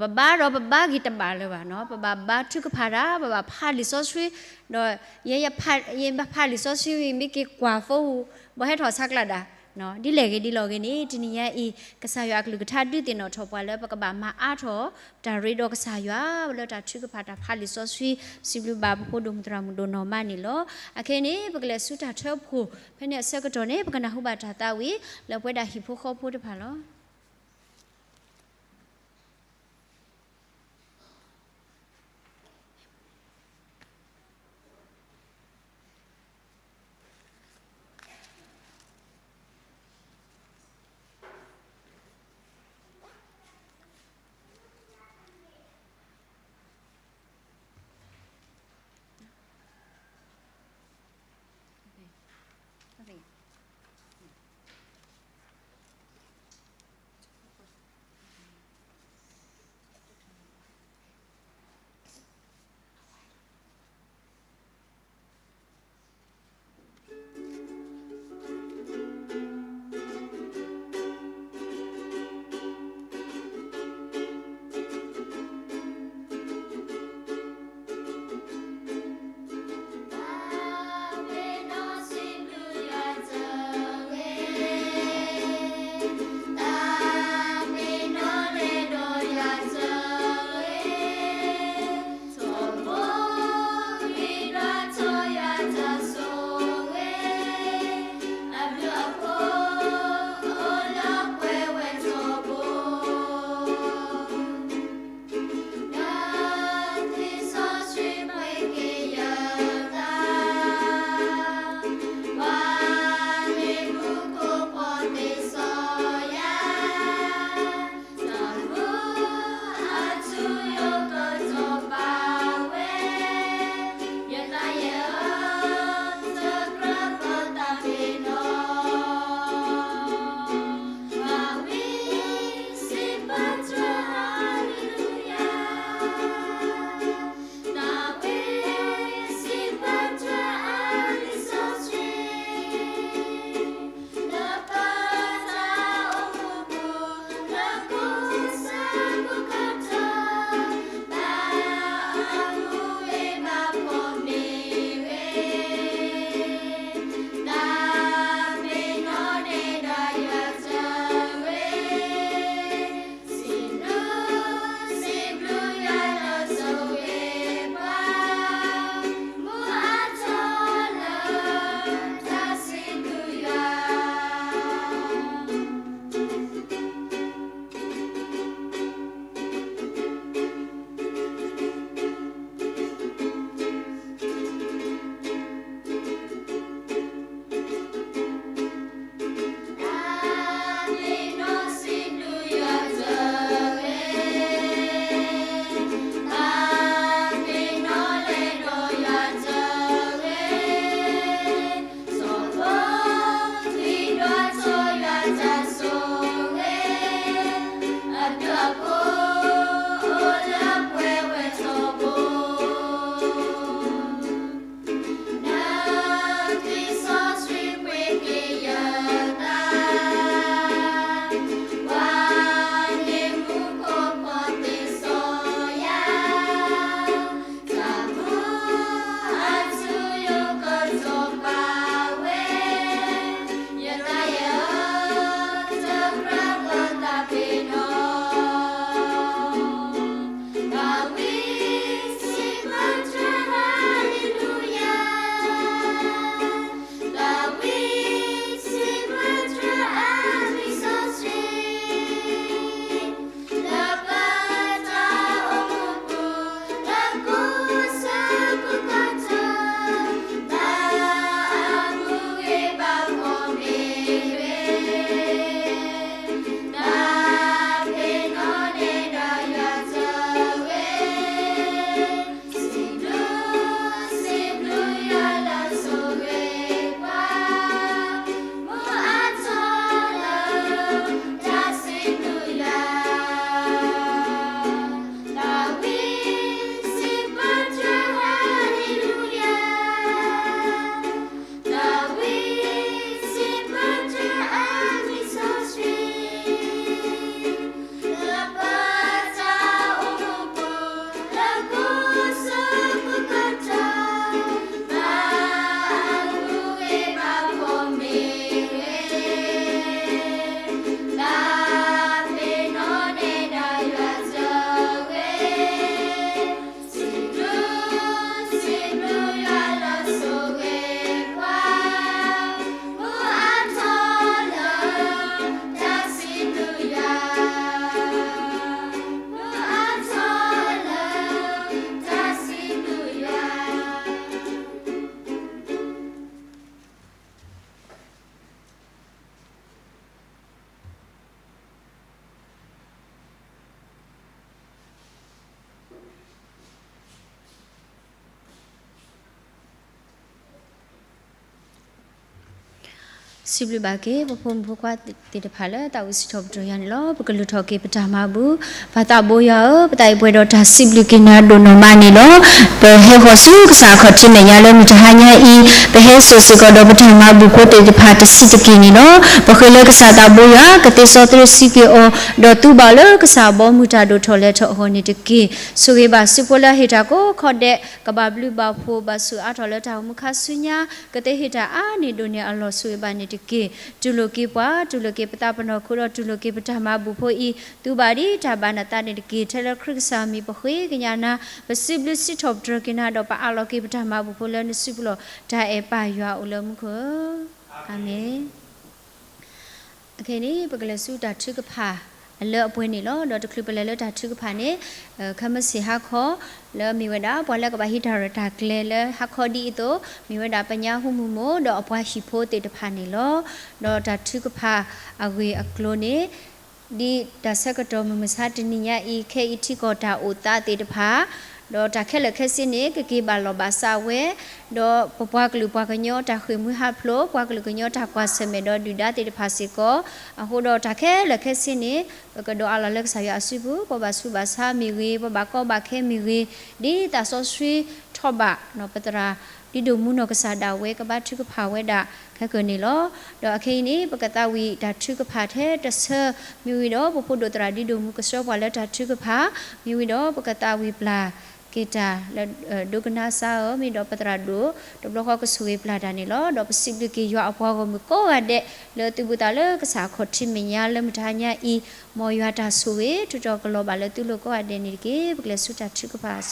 ပဘါဒီးပဘါဂ့ၤတဘၣ်လၢၤဘၣ်, ပဘၣ်ဘါထုကဖၣ်တၢ်, ပဘၣ်ဖးလံာ်စီဆှံ, ဒီး ယဘၣ်ဖးလံာ်စီဆှံဝံၤ မ့ၢ်က့ၤကွၢ်ဖိအူ, ဘၣ်ဟဲထီၣ်ဆါကျးဒၣ် ဒ်လဲၣ်ဂ့ၤဒ်လဲၣ်ဂ့ၤန့ၣ် တနံၤညါအံၤ ကစၢ်ယွၤအကလုၢ်ကထါဒုးသ့ၣ်နီၣ်ထီၣ်ပှၤလၢပကဘၣ်မၤအါထီၣ် တၢ်ရ့ဒီးကစၢ်ယွၤ လၢတၢ်ထုကဖၣ်တၢ်ဖးလံာ်စီဆှံ, စံးဘျုးဘၣ်ပဖိဒိၣ်မုၣ်သရၣ်မုၣ်ဒိၣ်နီၢ်မးန့ၣ်လီၤ. အခဲအံၤန့ၣ် ပကလဲၤဆူတၢ်ထၢဖှိၣ် ဖဲန့ၣ်အဆၢကတီၢ်န့ၣ် ပကနၢ်ဟူဘၣ်တၢ်သးဝံၣ် လၢပဝဲဒၣ်ဟံၣ်ဖိဃီဖိတဖၣ်လီၤ. စံးဘျုးဘၣ်က့ၤ ပဖိမုၣ်ဖိခွါသ့ၣ်တဖၣ်လၢတၢ်အိၣ်စံးထီၣ်ပတြၢၤယၤန့ၣ်လီၤ. ပကလုၢ်ထီၣ်က့ၤပတၢ်မၤဘူၣ်, ပၢ်သးဘိယွၤဧၢ, ပသးအံၤပှဲၤဒီးတၢ်စံးဘျုးက့ၤနၤဒိၣ်နီၢ်မးန့ၣ်လီၤ. ပဟဲဃီၤဆူကစၢ်အခီၣ်ထံးမဲာ်ညါလၢမုၢ်တဟါညါအံၤ, ပဟဲစိာ်စ့ၢ်ကီးဒီးပတၢ်မၤဘူၣ်ဖိသ့ၣ်တဖၣ်တဆံးတက့ၢ်န့ၣ်လီၤ. ပဃ့လၢကစၢ်သးဘိယွၤ ကသ့စီသရၣ်စံးက့ၤအီၤ, ဒီးသူဘၣ်အီၤလၢကစၢ်ဘီမုၢ်တၢ်ဒိၣ်ထီၣ်လဲၤထီၣ်အဂီၢ်န့ၣ်တက့ၢ်. ဆိၣ်ဂ့ၤဘၣ်စုဖိလၢအဟ့ၣ်တၢ်ကိးခီဒဲး, ကဘၣ်ဘျုးဘၣ်ဖှိၣ် ဘၣ်ဆူးအါထီၣ်လၢတၢ်အိၣ်မူခါဆူညါ, ကသ့ဟ့ၣ်တၢ်အါန့ၢ်ဒိၣ်န့ၢ်အလီၢ် ဆိၣ်ဂ့ၤဘၣ်န့ၣ်တက့ၢ်. တူၢ်လိာ်က့ၤပှၤ, တူၢ်လိာ်က့ၤပသးပနီၣ်ခိၣ်ဒီး တူၢ်လိာ်က့ၤပတၢ်မၤဘူၣ်ဖိအံၤ, သူဘၣ်ဒ်တၢ်ဘၣ်နသးန့ၣ်တက့ၢ်. ထဲလၢခရံာ်ကစၢ်အမံၤ ပဃ့ကညးနၤ, ပစံးဘျုးစံးထီၣ်ပတြၢၤက့ၤနၤဒီး ပအးလီၤက့ၤပတၢ်မၤဘူၣ်ဖိလၢနစုပူၤလီၤ. တၢ်အဲၣ်ပၢ်ယွၤအိၣ်လၢမူခိၣ်ဧၢ, အၤမ့ၣ်. အခဲအံၤန့ၣ် ပကလဲၤဆူတၢ်ထုကဖၣ်အလၢအပှဲၤန့ၣ်လီၤ. ဒီးတချုးပလဲၤလၢတၢ်ထုကဖၣ်န့ၣ်, ခဲမုၢ်ဆ့ၣ်ဟါခီ, လၢအမ့ၢ်ဝဲဒၣ် ပှၤလၢကဘၣ်ဟံးတၢ်ရဲၣ်တၢ်ကျဲၤလၢဟါခီဒ်အံၤအသိး, မ့ၢ်ဝဲဒၣ်ပညါဟူမူးမိၢ် ဒီးအပှၤဟံၣ်ဖိသ့ၣ်တဖၣ်န့ၣ်လီၤ. ဒီးတၢ်ထုကဖၣ်အဂ့ၢ်အကျိၤန့ၣ် ဒ်တၢ်ဆၢကတီၢ်မုၢ်မဆါတနံၤညါအံၤ ခဲအံၤထံကီၢ်တၢ်အိၣ်သးသ့ၣ်တဖၣ်, ဒီးတၢ်ခဲလၢာ်ခဲဆ့န့ၣ် ကက့ၤဘၣ်လီၢ်ဘၣ်စးဝဲ, ဒီးပပှၤကလုာ်ပှၤကညီတၢ်ဃ့ၢ်မှံဟးဖျိး, ပှၤကလုာ်ကညီတၢ်ကွၢ်ဆၢၣ်မဲာ်ဒီးဒုၣ်ဒါသ့ၣ်တဖၣ်စ့ၢ်ကီး, အဃိဒီးတၢ်ခဲလၢာ်ခဲဆ့န့ၣ် ပကဒိးအးလီၤလၢကစၢ်ယွၤအစုပူၤ, ပဘၣ်ဆူးဘၣ်ဆါမ့ၢ်ဂ့ၤ, ပဘၣ်ကီဘၣ်ခဲမ့ၢ်ဂ့ၤ, ဒ်သးစီဆှံထီၣ်ဘၣ် ပသရၣ် ဒ်ဒိၣ်မူနီၢ်ကစၢ်ဒၣ်ဝဲ ကဘါထုကဖၣ်ဝဲဒၣ်ခဲကနံၣ်န့ၣ်လီၤ. ဒီးအခဲအံၤန့ၣ် ပကသးဝံၣ်တၢ်ထုကဖၣ်ထဲတဆၢ, မ့ၢ်ဝံၤဒီး ပဖိဒိၣ်သရၣ်ဒ်ဒိၣ်မူကဆှၢပှၤလၢတၢ်ထုကဖၣ်, မ့ၢ်ဝံၤဒီး ပကသးဝံၣ်ပျၢ်က့ၤတၢ်လၢ ဒိကနၣ်စၢ်အီၤ, မ့ၢ်ဒီးပသရၣ်ဒိၣ်တဘျီဃီကဆိၣ်ဂ့ၤပျၢ်တၢ်န့ၣ်လီၤ. ဒီးပစံးဘျုးက့ၤယွၤအပှၤဂီၢ်မုၢ်ကိးဂၤဒဲး လၢသုးဘူးသးလၢကစၢ်အခီၣ်ထံးမဲာ်ညါလၢမုၢ်တဟါညါအံၤ, မ်ယွၤတၢ်ဆိၣ်ဂ့ၤ ထုးထီၣ်ကလီၤဘၣ်လၢသုလိၤကိးဂၤဒဲးန့ၣ်တက့ၢ်. ပကလဲၤဆူတၢ်ထုကဖၣ်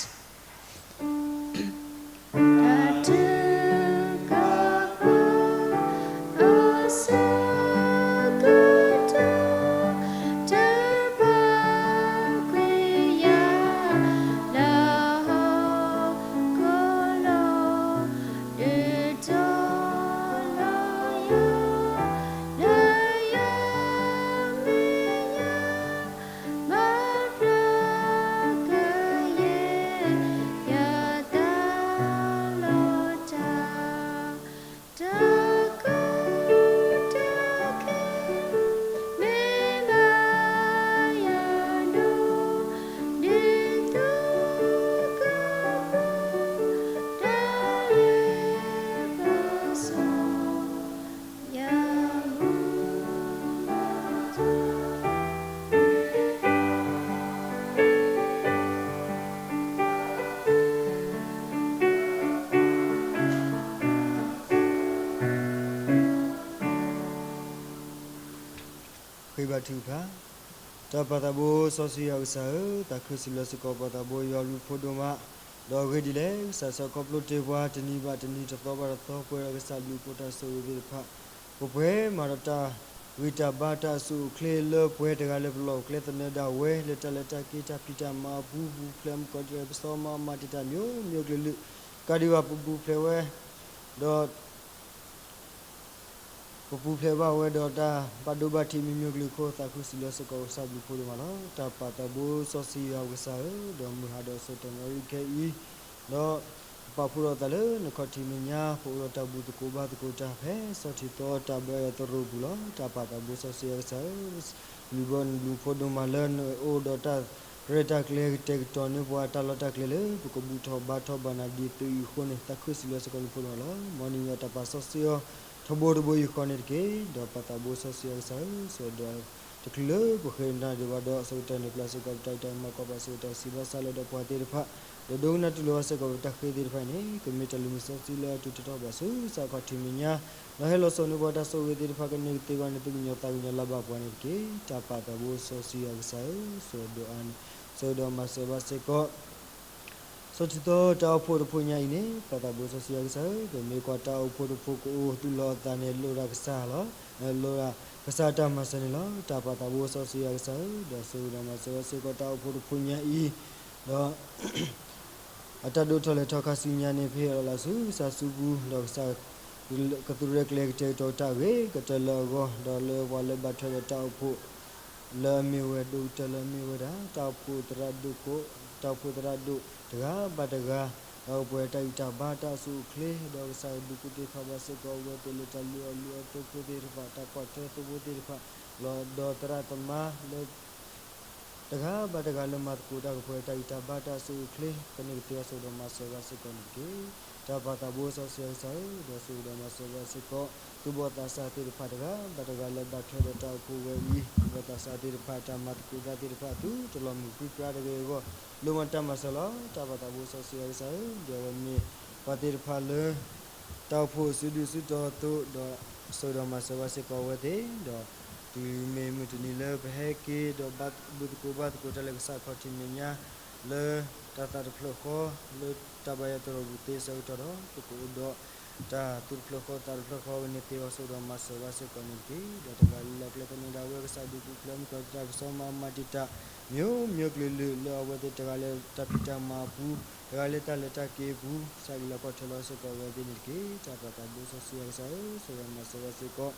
ဃ့ဘါထုကဖၣ်. တၢ်ပာ်သးဘိစီဆှံယွၤကစၢ်ဧၢ, သးခုစံးဘျုးစ့ၢ်ကီးပၢ်သးဘိယွၤဘျုးဖှိၣ်ဒိၣ်မး, ဒီးအဂ့ၢ်ဒ်လဲၣ် ကစၢ်စီၤခီဖျိတ့ၢ်ပှၤ တနံၤဘၣ်တနံၤ တသီဘၣ်တသီ ပှဲၤဒီးကစၢ်ဘျုးဖှိၣ်တၢ်ဆိၣ်ဂ့ၤသ့ၣ်တဖၣ်, ပပှဲၤမးဒီးတၢ်ဂံၢ်တၢ်ဘါတၢ်အစိၣ်အိၣ်ချ့လၢပှဲၤတဂၤလၢပလီၢ်ပကျဲ သနၢၤဒၣ်ဝဲ လၢတၢ်လဲၤတၢ်က့ၤတၢ်ဖံးတၢ်မၤအပူၤ ပူၤဖျဲးမုၢ်ကီၢ်ဒ်လဲၣ် ပစီမၤအီၤမၤတ့ၢ်တၢ်မျိုးမျိုးကလုာ်ကလုာ်, ကးဒံးဘၣ်ပပူၤဖျဲးဝဲ, ဒီး ပပူၤဖျဲးဘၣ်ဝဲဒီးတၢ်ဘၣ်ဒိဘၣ်ထံးမံၤမံၤကလုာ်ခိၣ် သးခုစံးဘျုးစ့ၢ်ကီးကစၢ်ဘျုးဖှိၣ်ဒိၣ်မးလီၤ. တၢ်ပာ်သးဘိစီဆှံယွၤကစၢ်ဧၢ, ဒီးမုၢ်ဟါဒီးဆၢကတီၢ်နၣ်ရံၣ်ခဲအံၤ, ဒီးပာ်ဖှိၣ်ဒီးသးလၢနခီၣ်ထံးမဲာ်ညါ ပအိၣ်ဒီးတၢ်ဘူၣ်သကိးဘါသကိးတၢ်ဖဲဆီၣ်ထံသီတၢ်ဘါယွၤသရိာ်ပူၤလီၤ. တၢ်ပာ်သးဘိစီဆှံယွၤကစၢ်ဧၢ, ဘျုးဘၣ်နဘျုးဖှိၣ်ဒိၣ်မးလၢနအိၣ်ဒီးတၢ်ရဲၣ်တၢ်ကျဲၤကတဲာ်ကတီၤန့ၢ်ပှၤတၢ်လီၢ်တၢ်ကျဲလၢ ပကဘူၣ်ထီၣ်ဘါထီၣ်ဘၣ်နၤဒ်သိးအံၤအဃိန့ၣ် သးခုစံးဘျုးစ့ၢ်ကီးနဘျုးဖှိၣ်ဒိၣ်မးလီၤ. မ်နမံၤတၢ်ပာ်စီဆှံအီၤ ထီဘိတဘိယူၢ်ဃီန့ၣ်တက့ၢ်. ဒီးပာ်သးဘိစီဆှံယွၤကစၢ်ဧၢ, ဆၢဒီးတချုးလၢပဃ့နၤဒံးဘၣ်ဒီး အဆိကတၢၢ်န့ၣ် ပျၢ်စ့ၢ်ကီးပတၢ်အံးတၢ်မၤ ကွၢ်ပာ်စ့ၢ်ကီးတၢ်စံးဘၣ်စၢ်လၢဒီးပှၤသ့ၣ်တဖၣ်, ဒီးဒိကနၣ်တူၢ်လိာ်ဘၣ်စ့ၢ်ကီးပတၢ်ဃ့သ့ၣ်တဖၣ်အံၤန့ၣ် ကမ့ၢ်တၢ်လုၢ်မုာ်စီဆှံလၢအတုၤထီၣ်ထီၣ်ဘၣ်ဆူကစၢ်အခီၣ်ထံးမဲာ်ညါ, ဒီးဟဲလီၤစိာ်န့ၢ်ပှၤတၢ်ဆိၣ်ဂ့ၤသ့ၣ်တဖၣ် ကန့ၢ်ကသ့အဂီၢ်န့ၣ် သူၣ်ကညီၤသးကညီၤလၢ်ဘၣ်ပှၤန့ၣ်တက့ၢ်. တၢ်ပာ်သးဘိစီဆှံယွၤကစၢ်ဧၢ, ဆၢဒီးအါန့ၣ် ဆၢဒီးမၤစၢၤဘၣ်စ့ၢ်ကီး ဆီၣ်ထံသီတၢ်အိၣ်ဖှိၣ်တဖှိၣ်ညါအံၤန့ၣ် ပာ်သးဘိစီဆှံယွၤကစၢ်ဧၢ, ပမ့ၢ်ကွၢ်တၢ်အိၣ်ဖှိၣ်တဖှိၣ်ကအိၣ်သူၣ်လီၤအသးန့ၣ် လိၣ်ဒၣ်ကစၢ်လီၤ, လိၣ်ဒၣ်ကစၢ်တၢ်မၤစၢၤန့ၣ်လီၤ. တၢ်ပာ်သးဘိစီဆှံယွၤကစၢ်ဧၢ, ဒီးဆိၣ်ဂ့ၤဒီးမၤစၢၤဘၣ်စ့ၢ်ကီးတၢ်အိၣ်ဖှိၣ်တဖှိၣ်ညါအံၤ, ဒီး အတၢ်ဒိၣ်ထီၣ်လဲၢ်ထီၣ်ခါဆူညါန့ၣ် ပဟ့ၣ်လီၤလၢ်ဆူကစၢ်စုပူၤ, ဒီးကစၢ်ကသူရဲၣ်ကျဲၤကတဲာ်ကတီၤတၢ်ဂ့ၤကတၢၢ်လၢအဂီၢ်, ဒီးလၢပှၤလၢဘၣ်ထွဲဒီးတၢ်အိၣ်ဖှိၣ်လၢအမ့ၢ်ဝဲ ဒိၣ်ကတၢၢ်လၢအမ့ၢ်ဝဲဒၣ် တၢ်အိၣ်ဖှိၣ်သရၣ်ဒိၣ်ခိၣ်, တၢ်အိၣ်ဖှိၣ်သရၣ်ဒိၣ်တဂၤဘၣ်တဂၤ ဒီးကပှဲၤတၢ်ဂံၢ်တၢ်ဘါတၢ်အိၣ်ဆူၣ်အိၣ်ချ့, ဒီးကစၢ်ဒုးကူၣ်သ့သးဘၣ်စ့ၢ်ကီးအဝဲသ့ၣ်လၢတၢ်လုၢ်အီၣ်လုၢ်အီသိဖိသ့ၣ်တဖၣ်, တၢ်ကွၢ်ထွဲသိဖိသ့ၣ်တဖၣ်, ဒီးသရၣ်သမါလၢ တဂၤဘၣ်တဂၤလၢမၤသကိးတၢ်ကပှဲၤတၢ်ဂံၢ်တၢ်ဘါတၢ်အိၣ်ဆူၣ်အိၣ်ချ့, ကန့ၢ်ကသ့အီၤစိဒီးမၤစၢၤဘၣ်စ့ၢ်ကီးန့ၣ်တက့ၢ်. တၢ်ပာ်သးဘိစီဆှံယွၤကစၢ်ဧၢ, ဒီးစိဒီးမၤစၢၤဘၣ်စ့ၢ်ကီး သူၣ်ဘီၣ်သးစၢ်သ့ၣ်တဖၣ်တဂၤဘၣ်တဂၤလၢဘၣ်ထွဲဒီးတၢ်အိၣ်ဖှိၣ်ဝဲအံၤ, သူၣ်ဘီၣ်သးစၢ်သ့ၣ်တဖၣ် တၢ်မၤသကိးတၢ်သ့ၣ်တဖၣ် သုတလီၤမုၢ်ပြံပြါတဂ့ၤအဂီၢ်, လိၣ်မၤတၢ်မၤစၢၤလီၤ. တၢ်ပာ်သးဘိစီဆှံယွၤကစၢ်ဧၢ, ဒီးအဝဲမ့ၢ်ပှၤသ့ၣ်တဖၣ်လၢ တၢ်အိၣ်ဖှိၣ်စုဒုၣ်စုတီၤအသိး, ဒီးစိဒီးမၤစၢၤဘၣ်စ့ၢ်ကီးအဝဲသ့ၣ်, ဒီးတုၤမ့ၢ်မုၢ်တနံၤလၢပဟဲက့ၤ ဒီးဘၣ်ဘုသကိးဘၣ်သကိးတၢ်လၢကစၢ်ခီၣ်ထံးမဲာ်ညါ, လၢတၢ်သးတဖျၢၣ်ဃီ, လၢတၢ်ဘါယွၤသရိာ်ပူၤသ့အဆၢကတီၢ်ဒီး, ပကအိၣ်ဒီးတၢ်သူၣ်တဖျၢၣ်ဃီသးတဖျၢၣ်ဃီ ကန့ၢ်သ့အီၤစိဒီးမၤစၢၤဘၣ်စ့ၢ်ကီးန့ၣ်တက့ၢ်. ဒီးတဂၤလၢလီၢ်ကျဲသနၢၣ်ဒၣ်ဝဲ ကစၢ်ဒုးပူၤဖျဲးမုၢ်ကီၤတၢ်ကစီၣ်မၤမၤတံာ်တာ် မျိုးမျိုးကလုာ်လုာ် လၢအဝဲသ့ၣ်တဂၤလၢတၢ်ဖံးတၢ်မၤအပူၤ, တဂၤလၢတၢ်လဲၤတၢ်က့ၤအပူၤ, ကစၢ်အံးလီၤကွၢ်ထွဲလီၤစ့ၢ်ကီးအဝဲသ့ၣ်န့ၣ်တက့ၢ်. တၢ်ပာ်သးဘိစီဆှံယွၤကစၢ်ဧၢ, စိဒီးမၤစၢၤဘၣ်စ့ၢ်ကီး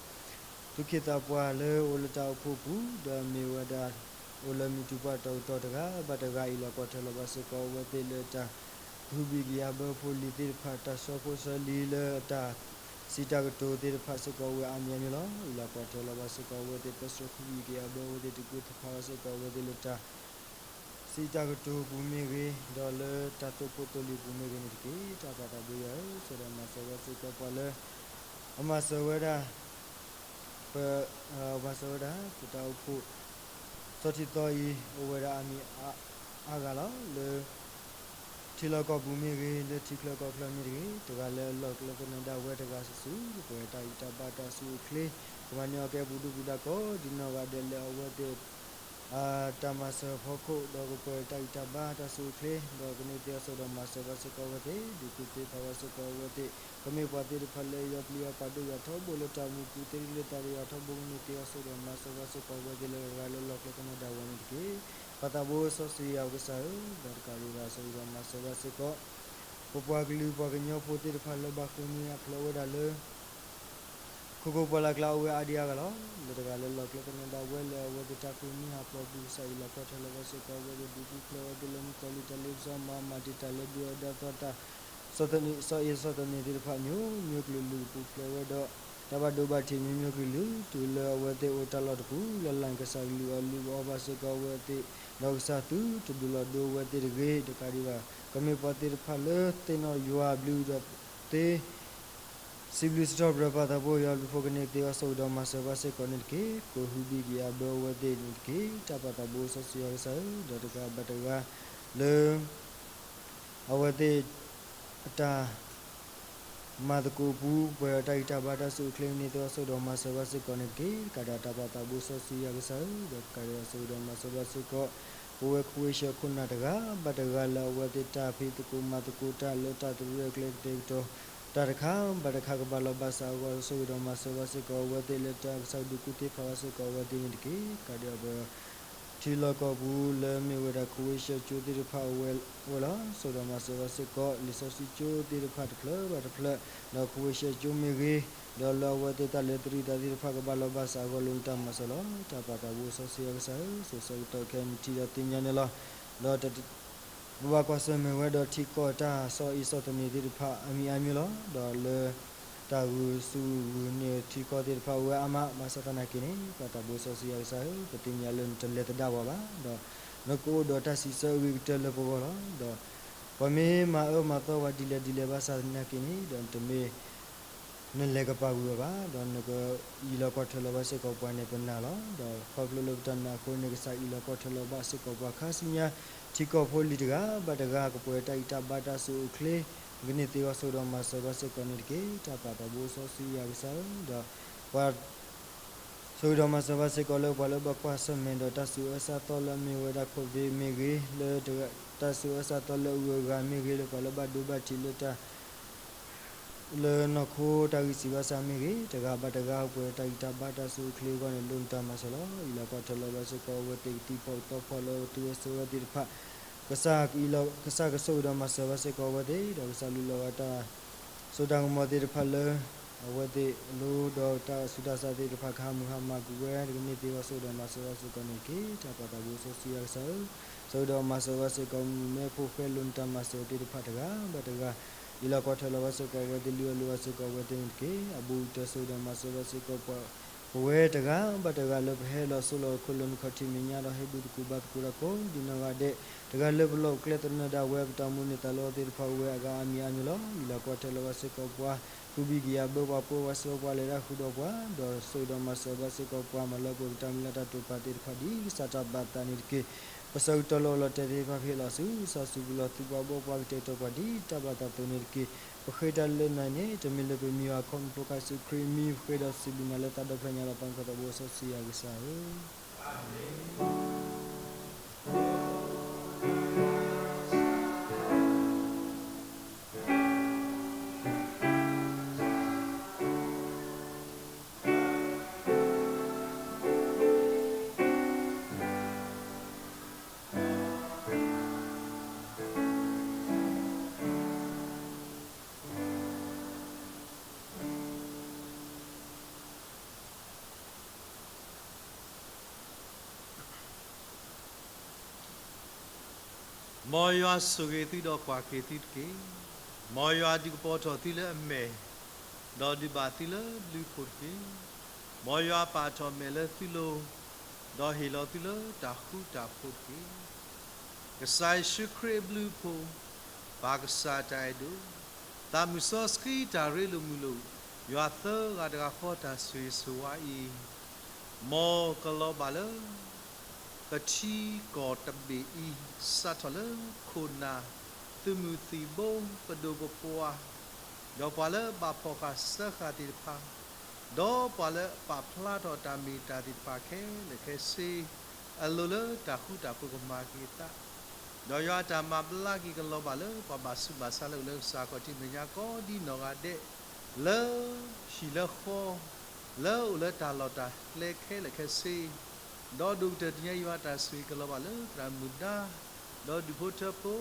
သူၣ်က့သးပှၢ်လၢအိၣ်လၢတၢ်အိၣ်ဖှိၣ်ပူၤ, ဒီးမ့ၢ်ဝဲဒၣ် အိၣ်လၢမုၢ်တူၢ်ပှၢ်တီၤကတီၢ်တဂၤဘၣ်တဂၤ အံးလီၤကွၢ်ထွဲလီၤဘၣ်စ့ၢ်ကီးအဝဲသ့ၣ်လၢတၢ် ကဟုဘံၣ်ကယာ်ဘၢဖိလံၤသ့ၣ်တဖၣ်, တၢ်ဆှၢဖိဆှၢလံာ်လၢတၢ်စံးတၢ်ကတိၤသ့ၣ်တဖၣ်စ့ၢ်ကီးဝဲအါမံၤအါမံၤလီၤ. အံးလီၤကွၢ်ထွဲလီၤဘၣ်စ့ၢ်ကီးအဝဲသ့ၣ် ပၢဆှၢကဟုဘံၣ်ကယာ်ဘၢအဝဲသ့ၣ် တံၤသကိးသဖးဘၣ်စ့ၢ်ကီးအဝဲသ့ၣ်လၢတၢ် စံးတၢ်ကတိၤပူၤမ့ၢ်ဂ့ၤ, ဒီးလၢတၢ်သိၣ်ဖိသိၣ်လံၤပူၤမ့ၢ်ဂ့ၤန့ၣ်တက့ၢ်. တၢ်ပာ်သးဘိယွၤဧၢ, စိဒီးမၤစၢၤဘၣ်စ့ၢ်ကီးပှၤလၢ အမၤစၢၤဝဲဒၣ် ပ မၤစၢၤဝဲဒၣ် ပတၢ်အိၣ်ဖှိၣ် ဆီထံသီအံၤ အိၣ်ဝဲဒၣ်အါမံၤအါဂၤလီၤ. လၢ ထံလီၢ်ကီၢ်ပူၤမ့ၢ်ဂ့ၤ, လၢထံချၢကီၢ်ချၢမ့ၢ်တဂ့ၤ, တဂၤလၢအလီၢ်ကျဲသနၢၣ်ဒၣ်ဝဲတဂၤစုာ်စုာ် ကပှဲၤတၢ်ဂံၢ်တၢ်ဘါတၢ်ဆူၣ်အိၣ်ချ့, ကမၤန့ၢ်အီၣ်ကဲပူၤဒုၣ်ပူၤဒါကိးဒံနီၢ်ဂၤဒဲးလၢအဝဲသ့ၣ် အတၢ်မၤစၢၤဖီခိၣ်, ဒီးကပှဲၤတၢ်ဂံၢ်တၢ်ဘါတၢ်ဆူၣ်အိၣ်ချ့, ဒီးကန့ၢ်သ့အီၤစိဒီးမၤစၢၤဘၣ်စ့ၢ်ကီးအဝဲသ့ၣ်, ဒုးကူၣ်သ့သးဘၣ်စ့ၢ်ကီးအဝဲသ့ၣ်, ကမ့ၢ်ပှၤသ့ၣ်တဖၣ်လၢအယီၤပျံၤယီၤဖးဒိၣ်ယွၤထီဘိလၢတၢ်မူပူၤ, သ့တလၢတၢ်ဒီးယွၤထီဘိ ကန့ၢ်သ့အီၤစိဒီးမၤစၢၤဘၣ်စ့ၢ်ကီးအဝဲသ့ၣ်လၢတဂၤလၢလီၢ်ကျဲသနၢၣ်ဒၣ်ဝဲန့ၣ်တက့ၢ်. ပာ်သးဘိစီဆှံယွၤကစၢ်ဧၢ, ဒီးတကးဒံးဘၣ် စိဒီးမၤစၢၤဘၣ်စ့ၢ်ကီး ပပှၤကလုာ်ပှၤကညီဖိသ့ၣ်တဖၣ်လၢဘၣ်ဃုန့ၢ်အဖျိးဝဲဒၣ်လၢ ခိခိၣ်ပှၢ်လၢ်ကျါအိၣ်ဝဲအါဒံအါဂၤလီၤ. လၢတဂၤလၢလီၢ်ကျဲသနၢၣ်ဒၣ်ဝဲလၢအဝဲသ့ၣ်တၢ်ဃုန့ၢ်အဖျိးပူၤ ကစၢ်အံးလီၤကွၢ်ထွဲလီၤဘၣ်စ့ၢ်ကီးအဝဲသ့ၣ်, ဒုးပူၤဖျဲးအဝဲသ့ၣ်လၢမုၣ်ကီၤလံၢ်တၢ်လ့ပစီ မၤမၤတံာ်တာ်လၢဒုးအီၣ်ဒါသီတၢ် စီၤအ့ၣ်စီၤသန့ၤသ့ၣ်တဖၣ် မျိုးမျိုးကလုာ်လုာ် ကပူၤဖျဲးဝဲဒီး တၢ်ဘၣ်ဒိဘၣ်ထံး မျိုးမျိုးကလုာ်လုာ် တုၤလၢအဝဲသ့ၣ်အိၣ်တၢ်လီၢ်တပူၤလၢ်လၢ်န့ၣ် ကစၢ်ကလုၢ်အီၤလုၢ်အီဘၣ်စ့ၢ်ကီးအဝဲသ့ၣ်, ဒီးကစၢ်သုတဒုးလီၤဒိအဝဲသ့ၣ်တဂ့ၤ. တကးဒံးဘၣ် ကမ့ၢ်ပှၤသ့ၣ်တဖၣ်လၢသ့ၣ်နီၣ်ယွၤအဘျုးဒီးသ့ စံးဘျုးစံးထီၣ်ပတြၢၤပာ်သးဘိ ယွၤအဘျုးအဖှိၣ် ကန့ၢ်သ့အီၤစိဒီးမၤစၢၤဘၣ်စ့ၢ်ကီးန့ၣ်တက့ၢ်. ကဟုဘံၣ်ကယာ်ဘၢအဝဲသ့ၣ်န့ၣ်တက့ၢ်. တၢ်ပာ်သးဘိစီဆှံယွၤကစၢ်ဧၢ, ဒီးတဂၤဘၣ်တဂၤလၢ အဝဲသ့ၣ် အတၢ် မၤသကိးပူၤ ပှဲၤဒီးတၢ်ဂံၢ်တၢ်ဘါတၢ်ဆူၣ်အိၣ်ချ့ ကန့ၢ်သ့အီၤစိဒီးမၤစၢၤဘၣ်စ့ၢ်ကီးန့ၣ်တက့ၢ်. တကးဒံး တၢ်ပာ်သးဘိစီဆှံယွၤကစၢ်ဧၢ, ဒီးတကးဒံးဘၣ်စိဒီးမၤစၢၤဘၣ်စ့ၢ်ကီး ပဝဲခဝ့ၡၢၣ်ခိၣ်နၢ်တဂၤဘၣ်တဂၤလၢအဝဲသ့ၣ်တၢ်ဖံးသကိးမၤသကိးတၢ်လၢတၢ်သရူးအကျဲကတဲာ်ကတီၤ တၢ်တခါဘၣ်တခါကဘၣ်လီၤဘၣ်စးအဂီၢ် စိဒီးမၤစၢၤဘၣ်စ့ၢ်ကီးအဝဲသ့ၣ်လၢတၢ်ကစၢ်ဒုးကူၣ်သ့သးဘၣ်စ့ၢ်ကီးအဝဲသ့ၣ်န့ၣ်တက့ၢ်. တကးဒံး ပ ထံလီၢ်ကီၢ်ပူၤလၢမ့ၢ်ဝဲဒၣ်ခဝ့ၡၢၣ်ကၠိသ့ၣ်တဖၣ်အဝဲလီၤ. စိဒီးမၤစၢၤဘၣ်စ့ၢ်ကီး လံာ်စီဆှံကၠိသ့ၣ်တဖၣ်တဖျၢၣ်ဘၣ်တဖျၢၣ် ဒီးခဝ့ၡၢၣ်ကၠိမ့ၢ်ဂ့ၤ, ဒီးလၢအဝဲသ့ၣ်တၢ်လဲၤသရံးသးသ့ၣ်တဖၣ်ကဘၣ်လီၤဘၣ်စးအဂီၢ် လိၣ်နတၢ်မၤစၢၤလီၤ. တၢ်ပာ်သးဘိစီဆှံယွၤကစၢ်ဧၢ, စိၤဆၢကတီၢ်ခဲအံၤ နထံၣ်ဒီးသ့ၣ်ညါန့ၣ်လီၤ. ဒီး ပဘၣ်ကွၢ်ဆၢၣ်မဲာ်ဝဲဒီးထံကီၢ်တၢ်စီၤအ့ၣ်စီၤသန့ၤသ့ၣ်တဖၣ်အါမံၤအါမံၤလီၤ. ဒီးလၢတၢ်ဂုာ်ဆူၣ်ဂုာ်န့ၢ်ထံကီၢ်သ့ၣ်တဖၣ်ဝဲအါမး ဘၣ်ဆၣ်သနာ်က့န့ၣ် ပၢ်သးဘိစီဆှံယွၤကစၢ်ဧၢ, ပသ့ၣ်ညါလၢနတလဲၤသဒၣ်ပှၤဘၣ်, ဒီးနကအိၣ်ဒီးတၢ်စံးဆၢအဂ့ၤကတၢၢ်လၢပဂီၢ်လီၤ. ဒီးပှၤမ့ၢ်မၤအၢမၤသီပှၤဒ်လဲၣ်ဒ်လဲၣ်ဘၣ်ဆၣ်သနာ်က့န့ၣ် ဒီးနတမ့ၢ် နလဲၤကပာ်ကွံာ်အီၤဘၣ်, ဒီးနကအံးလီၤကွၢ်ထွဲလီၤဘၣ်စ့ၢ်ကီးပှၤန့ၣ်ပနာ်လီၤ. ဒီးခီဖျိလၢပတၢ်နာ်အဃိန့ၣ် ကစၢ်အံးလီၤကွၢ်ထွဲလီၤဘၣ်စ့ၢ်ကီးပှၤခါဆူညါ, ထံကီၢ်ဖိလံၤတဂၤဘၣ်တဂၤ ကပှဲၤတၢ်ဂံၢ်တၢ်ဘါတၢ်ဆူၣ်အိၣ်ချ့, ကန့ၢ်သ့အီၤစိဒီးမၤစၢၤဘၣ်စ့ၢ်ကီးန့ၣ်တက့ၢ်. တၢ်ပာ်သးဘိစီဆှံယွၤကစၢ်ဧၢ, ဒီးပှၤ ဆိၣ်ဂ့ၤဒီးမၤစၢၤဘၣ်စ့ၢ်ကီးလၢပှၤလၢဘၣ်ကွၢ်ဆၢၣ်မဲာ်ဒီးတၢ်ဆူးအၢဆါသီလၢအမ့ၢ်ဝဲဒၣ် COVID မ့ၢ်ဂ့ၤ, လၢတၢ်ဆူးအၢဆါသီလၢအဂုၤအဂၤမ့ၢ်ဂ့ၤ, လၢပှၤလၢဘၣ်ဒိဘၣ်ထံးလၢတၢ် လၢနီၢ်ခိတၢ်ဂံၢ်စၢ်ဘါစၢ်မ့ၢ်ဂ့ၤ, တဂၤဘၣ်တဂၤပှဲၤတၢ်ဂံၢ်တၢ်ဘါတၢ်ဆူၣ်အိၣ်ချ့အဂီၢ်န့ၣ် လိၣ်နတၢ်မၤစၢၤလီၤ. အံးလီၤကွၢ်ထွဲလီၤဘၣ်စ့ၢ်ကီးအဝဲသ့ၣ်ကသံၣ်ဖီၣ်ကသီဖီၣ်လၢအဝဲသ့ၣ်အဆၢဝဲသ့ၣ်တဖၣ်, ကစၢ်ကဆိၣ်ဂ့ၤဒီးမၤစၢၤဘၣ်စ့ၢ်ကီးအဝဲသ့ၣ်, ဒီးကစၢ်လူလီၤဂာ်တၢ်စိတၢ်ကမီၤသ့ၣ်တဖၣ်လၢ အဝဲသ့ၣ်အလိၤဒီးတၢ်ဆူးတၢ်ဆါသ့ၣ်တဖၣ် ကဟးမုၢ်ဟါမၢ်ကွံာ်ဝဲ ကန့ၢ်သ့အီၤဆိၣ်ဂ့ၤဒီးမၤစၢၤဘၣ်စ့ၢ်ကီးန့ၣ်တက့ၢ်. တၢ်ပာ်သးဘိစီဆှံယွၤကစၢ်ဧၢ, ဆိၣ်ဂ့ၤဒီးမၤစၢၤဘၣ်စ့ၢ်ကီးမုၢ်မဲဖိဃဲလိာ်နတၢ်မၤစၢၤသ့ၣ်တဖၣ်တဂၤဘၣ်တဂၤ, ယလီၢ်ကွၢ်ထွဲလီၤဘၣ်စ့ၢ်ကီးအဝဲသ့ၣ် လုၢ်အီၣ်လုၢ်အီစ့ၢ်ကီးအဝဲသ့ၣ်န့ၣ်တက့ၢ်. အဘူးကတၢၢ် ဆိၣ်ဂ့ၤဒီးမၤစၢၤဘၣ်စ့ၢ်ကီးပဝဲတဂၤဘၣ်တဂၤလၢပဟဲလီၤစိၤလီၤခိၣ်လၢနခီၣ်ထံးမဲာ်ညါဒီးဟ့ၣ်ဘူၣ်သကိးဘါသကိးတၢ်ကိးဒ်နီၢ်ဂၤဒဲး, တဂၤလၢပလီၢ်ပကျဲသနၢၣ်ဒၣ်ဝဲပတၢ်အိၣ်မူန့ၣ်သးလီအီၤသ့ၣ်တဖၣ်ဝဲအဂၤအါမံၤအါမံၤလီၤ. ယလီၢ်ကွၢ်ထွဲလီၤဘၣ်စ့ၢ်ကီးပှၤ ကူဘံၣ်ကယၤဘၢပှၤ ပၢပှၤဆှၢပှၤ လဲၤတၢ်ဃုာ်ဒီးပှၤ, ဒီးဆိၣ်ဂ့ၤဒီးမၤစၢၤဘၣ်စ့ၢ်ကီးပှၤမၤလၢပှဲၤပတၢ်မုၢ်လၢ်တၢ်တိာ်ပာ်သ့ၣ်တဖၣ် ဒ်ကစၢ်တၢ်ဘၣ်သးန့ၣ်တက့ၢ်. ပဆၢကတီၢ်လၢအအိၣ်လီၤတဲာ်သ့ၣ်တဖၣ် ပဟ့ၣ်လီၤဆူစီၤစုၤပလီၢ် သုးပှၤဘီပှၤ ကတဲာ်ကတီၤပှၤဒ်တၢ်ဘၣ်သးအသိးန့ၣ်တက့ၢ်. ပဃ့တၢ်လၢနၤန့ၣ် တမ့ၢ်လၢပမံၤဘၣ် ခီဖျိခရံာ်မံၤ ပဃ့ဒီးစံးဘျုးနၤလၢသးဒီဖျၢၣ်ညါဒီးပာ်မူခီသီဘိစီဆှံယွၤကစၢ်ဧၢ. မ်ယွၤဆိၣ်ဂ့ၤသုဒီးကွၢ်က့ၤသုတက့ၢ်. မ်ယွၤဒုးကပီၤထီၣ်သုလၢအမဲာ်, ဒီးဒုးဘၣ်သုလၢဘျုးဖှိၣ်တက့ၢ်. မ်ယွၤပာ်ထီၣ်မဲာ်လၢသုလိၤ, ဒီးဟ့ၣ်လီၤသုလၢတၢ်ဃူတၢ်ဖိးတက့ၢ်. ကစၢ်ယ့ၣ်ၡူးခရံာ်အဘျုးအဖှိၣ်, ပၢ်ကစၢ်တၢ်အဲၣ်ဒိၣ်, သးမုၢ်စီဆှံတၢ်ရ့လိာ်မုာ်လိာ်, ယွၤသၢဂၤတဂၤဃီတၢ်ဆိၣ်ဂ့ၤဆိၣ်ဝါအံၤ, မ်ကလီၤဘၣ်လၢ ပထံကီၢ်တဘ့ၣ်အံၤ, စးထီၣ်လၢခိၣ်နၢ်, သုးမုၢ်သံၣ်ဘိ, ပဒိၣ်ပပှၢ်, ဒီးပှၤလၢအဘၣ်ဖီၣ်ဃာ်စၢဃာ်သ့ၣ်တဖၣ်, ဒီးပှၤလၢအပာ်ဖျါထီၣ်တၢ်မ့ၢ်တၢ်သ့ၣ်တဖၣ်ခဲလၢာ်ခဲဆ့, အလိၤလၢတၢ်ဃူတၢ်ဖိးကမၤက့ၤအသး, ဒီးယွၤအတၢ်မၤဘျါက့ၤကလီၤဘၣ်လၢပှၤဘၣ်ဆူးဘၣ်ဆါလၢအိၣ်လၢကစၢ်ခီၣ်ထံးမဲာ်ညါကိးဒ်နီၢ်ဂၤဒဲး, လၢဟံၣ်လၢဃီ, လၢအိၣ်လၢတၢ်လီၢ်တၢ်ကျဲခဲလၢာ်ခဲဆ့, ဒီးဒိၣ်ကတၢၢ်တနံၤအံၤ ယွၤအတၢ်ဆိၣ်ဂ့ၤကလီၤဘၣ်လၢသရၣ်မုၣ်ဒါ, ဒီးဒူၣ်ဖိထၢဖိ,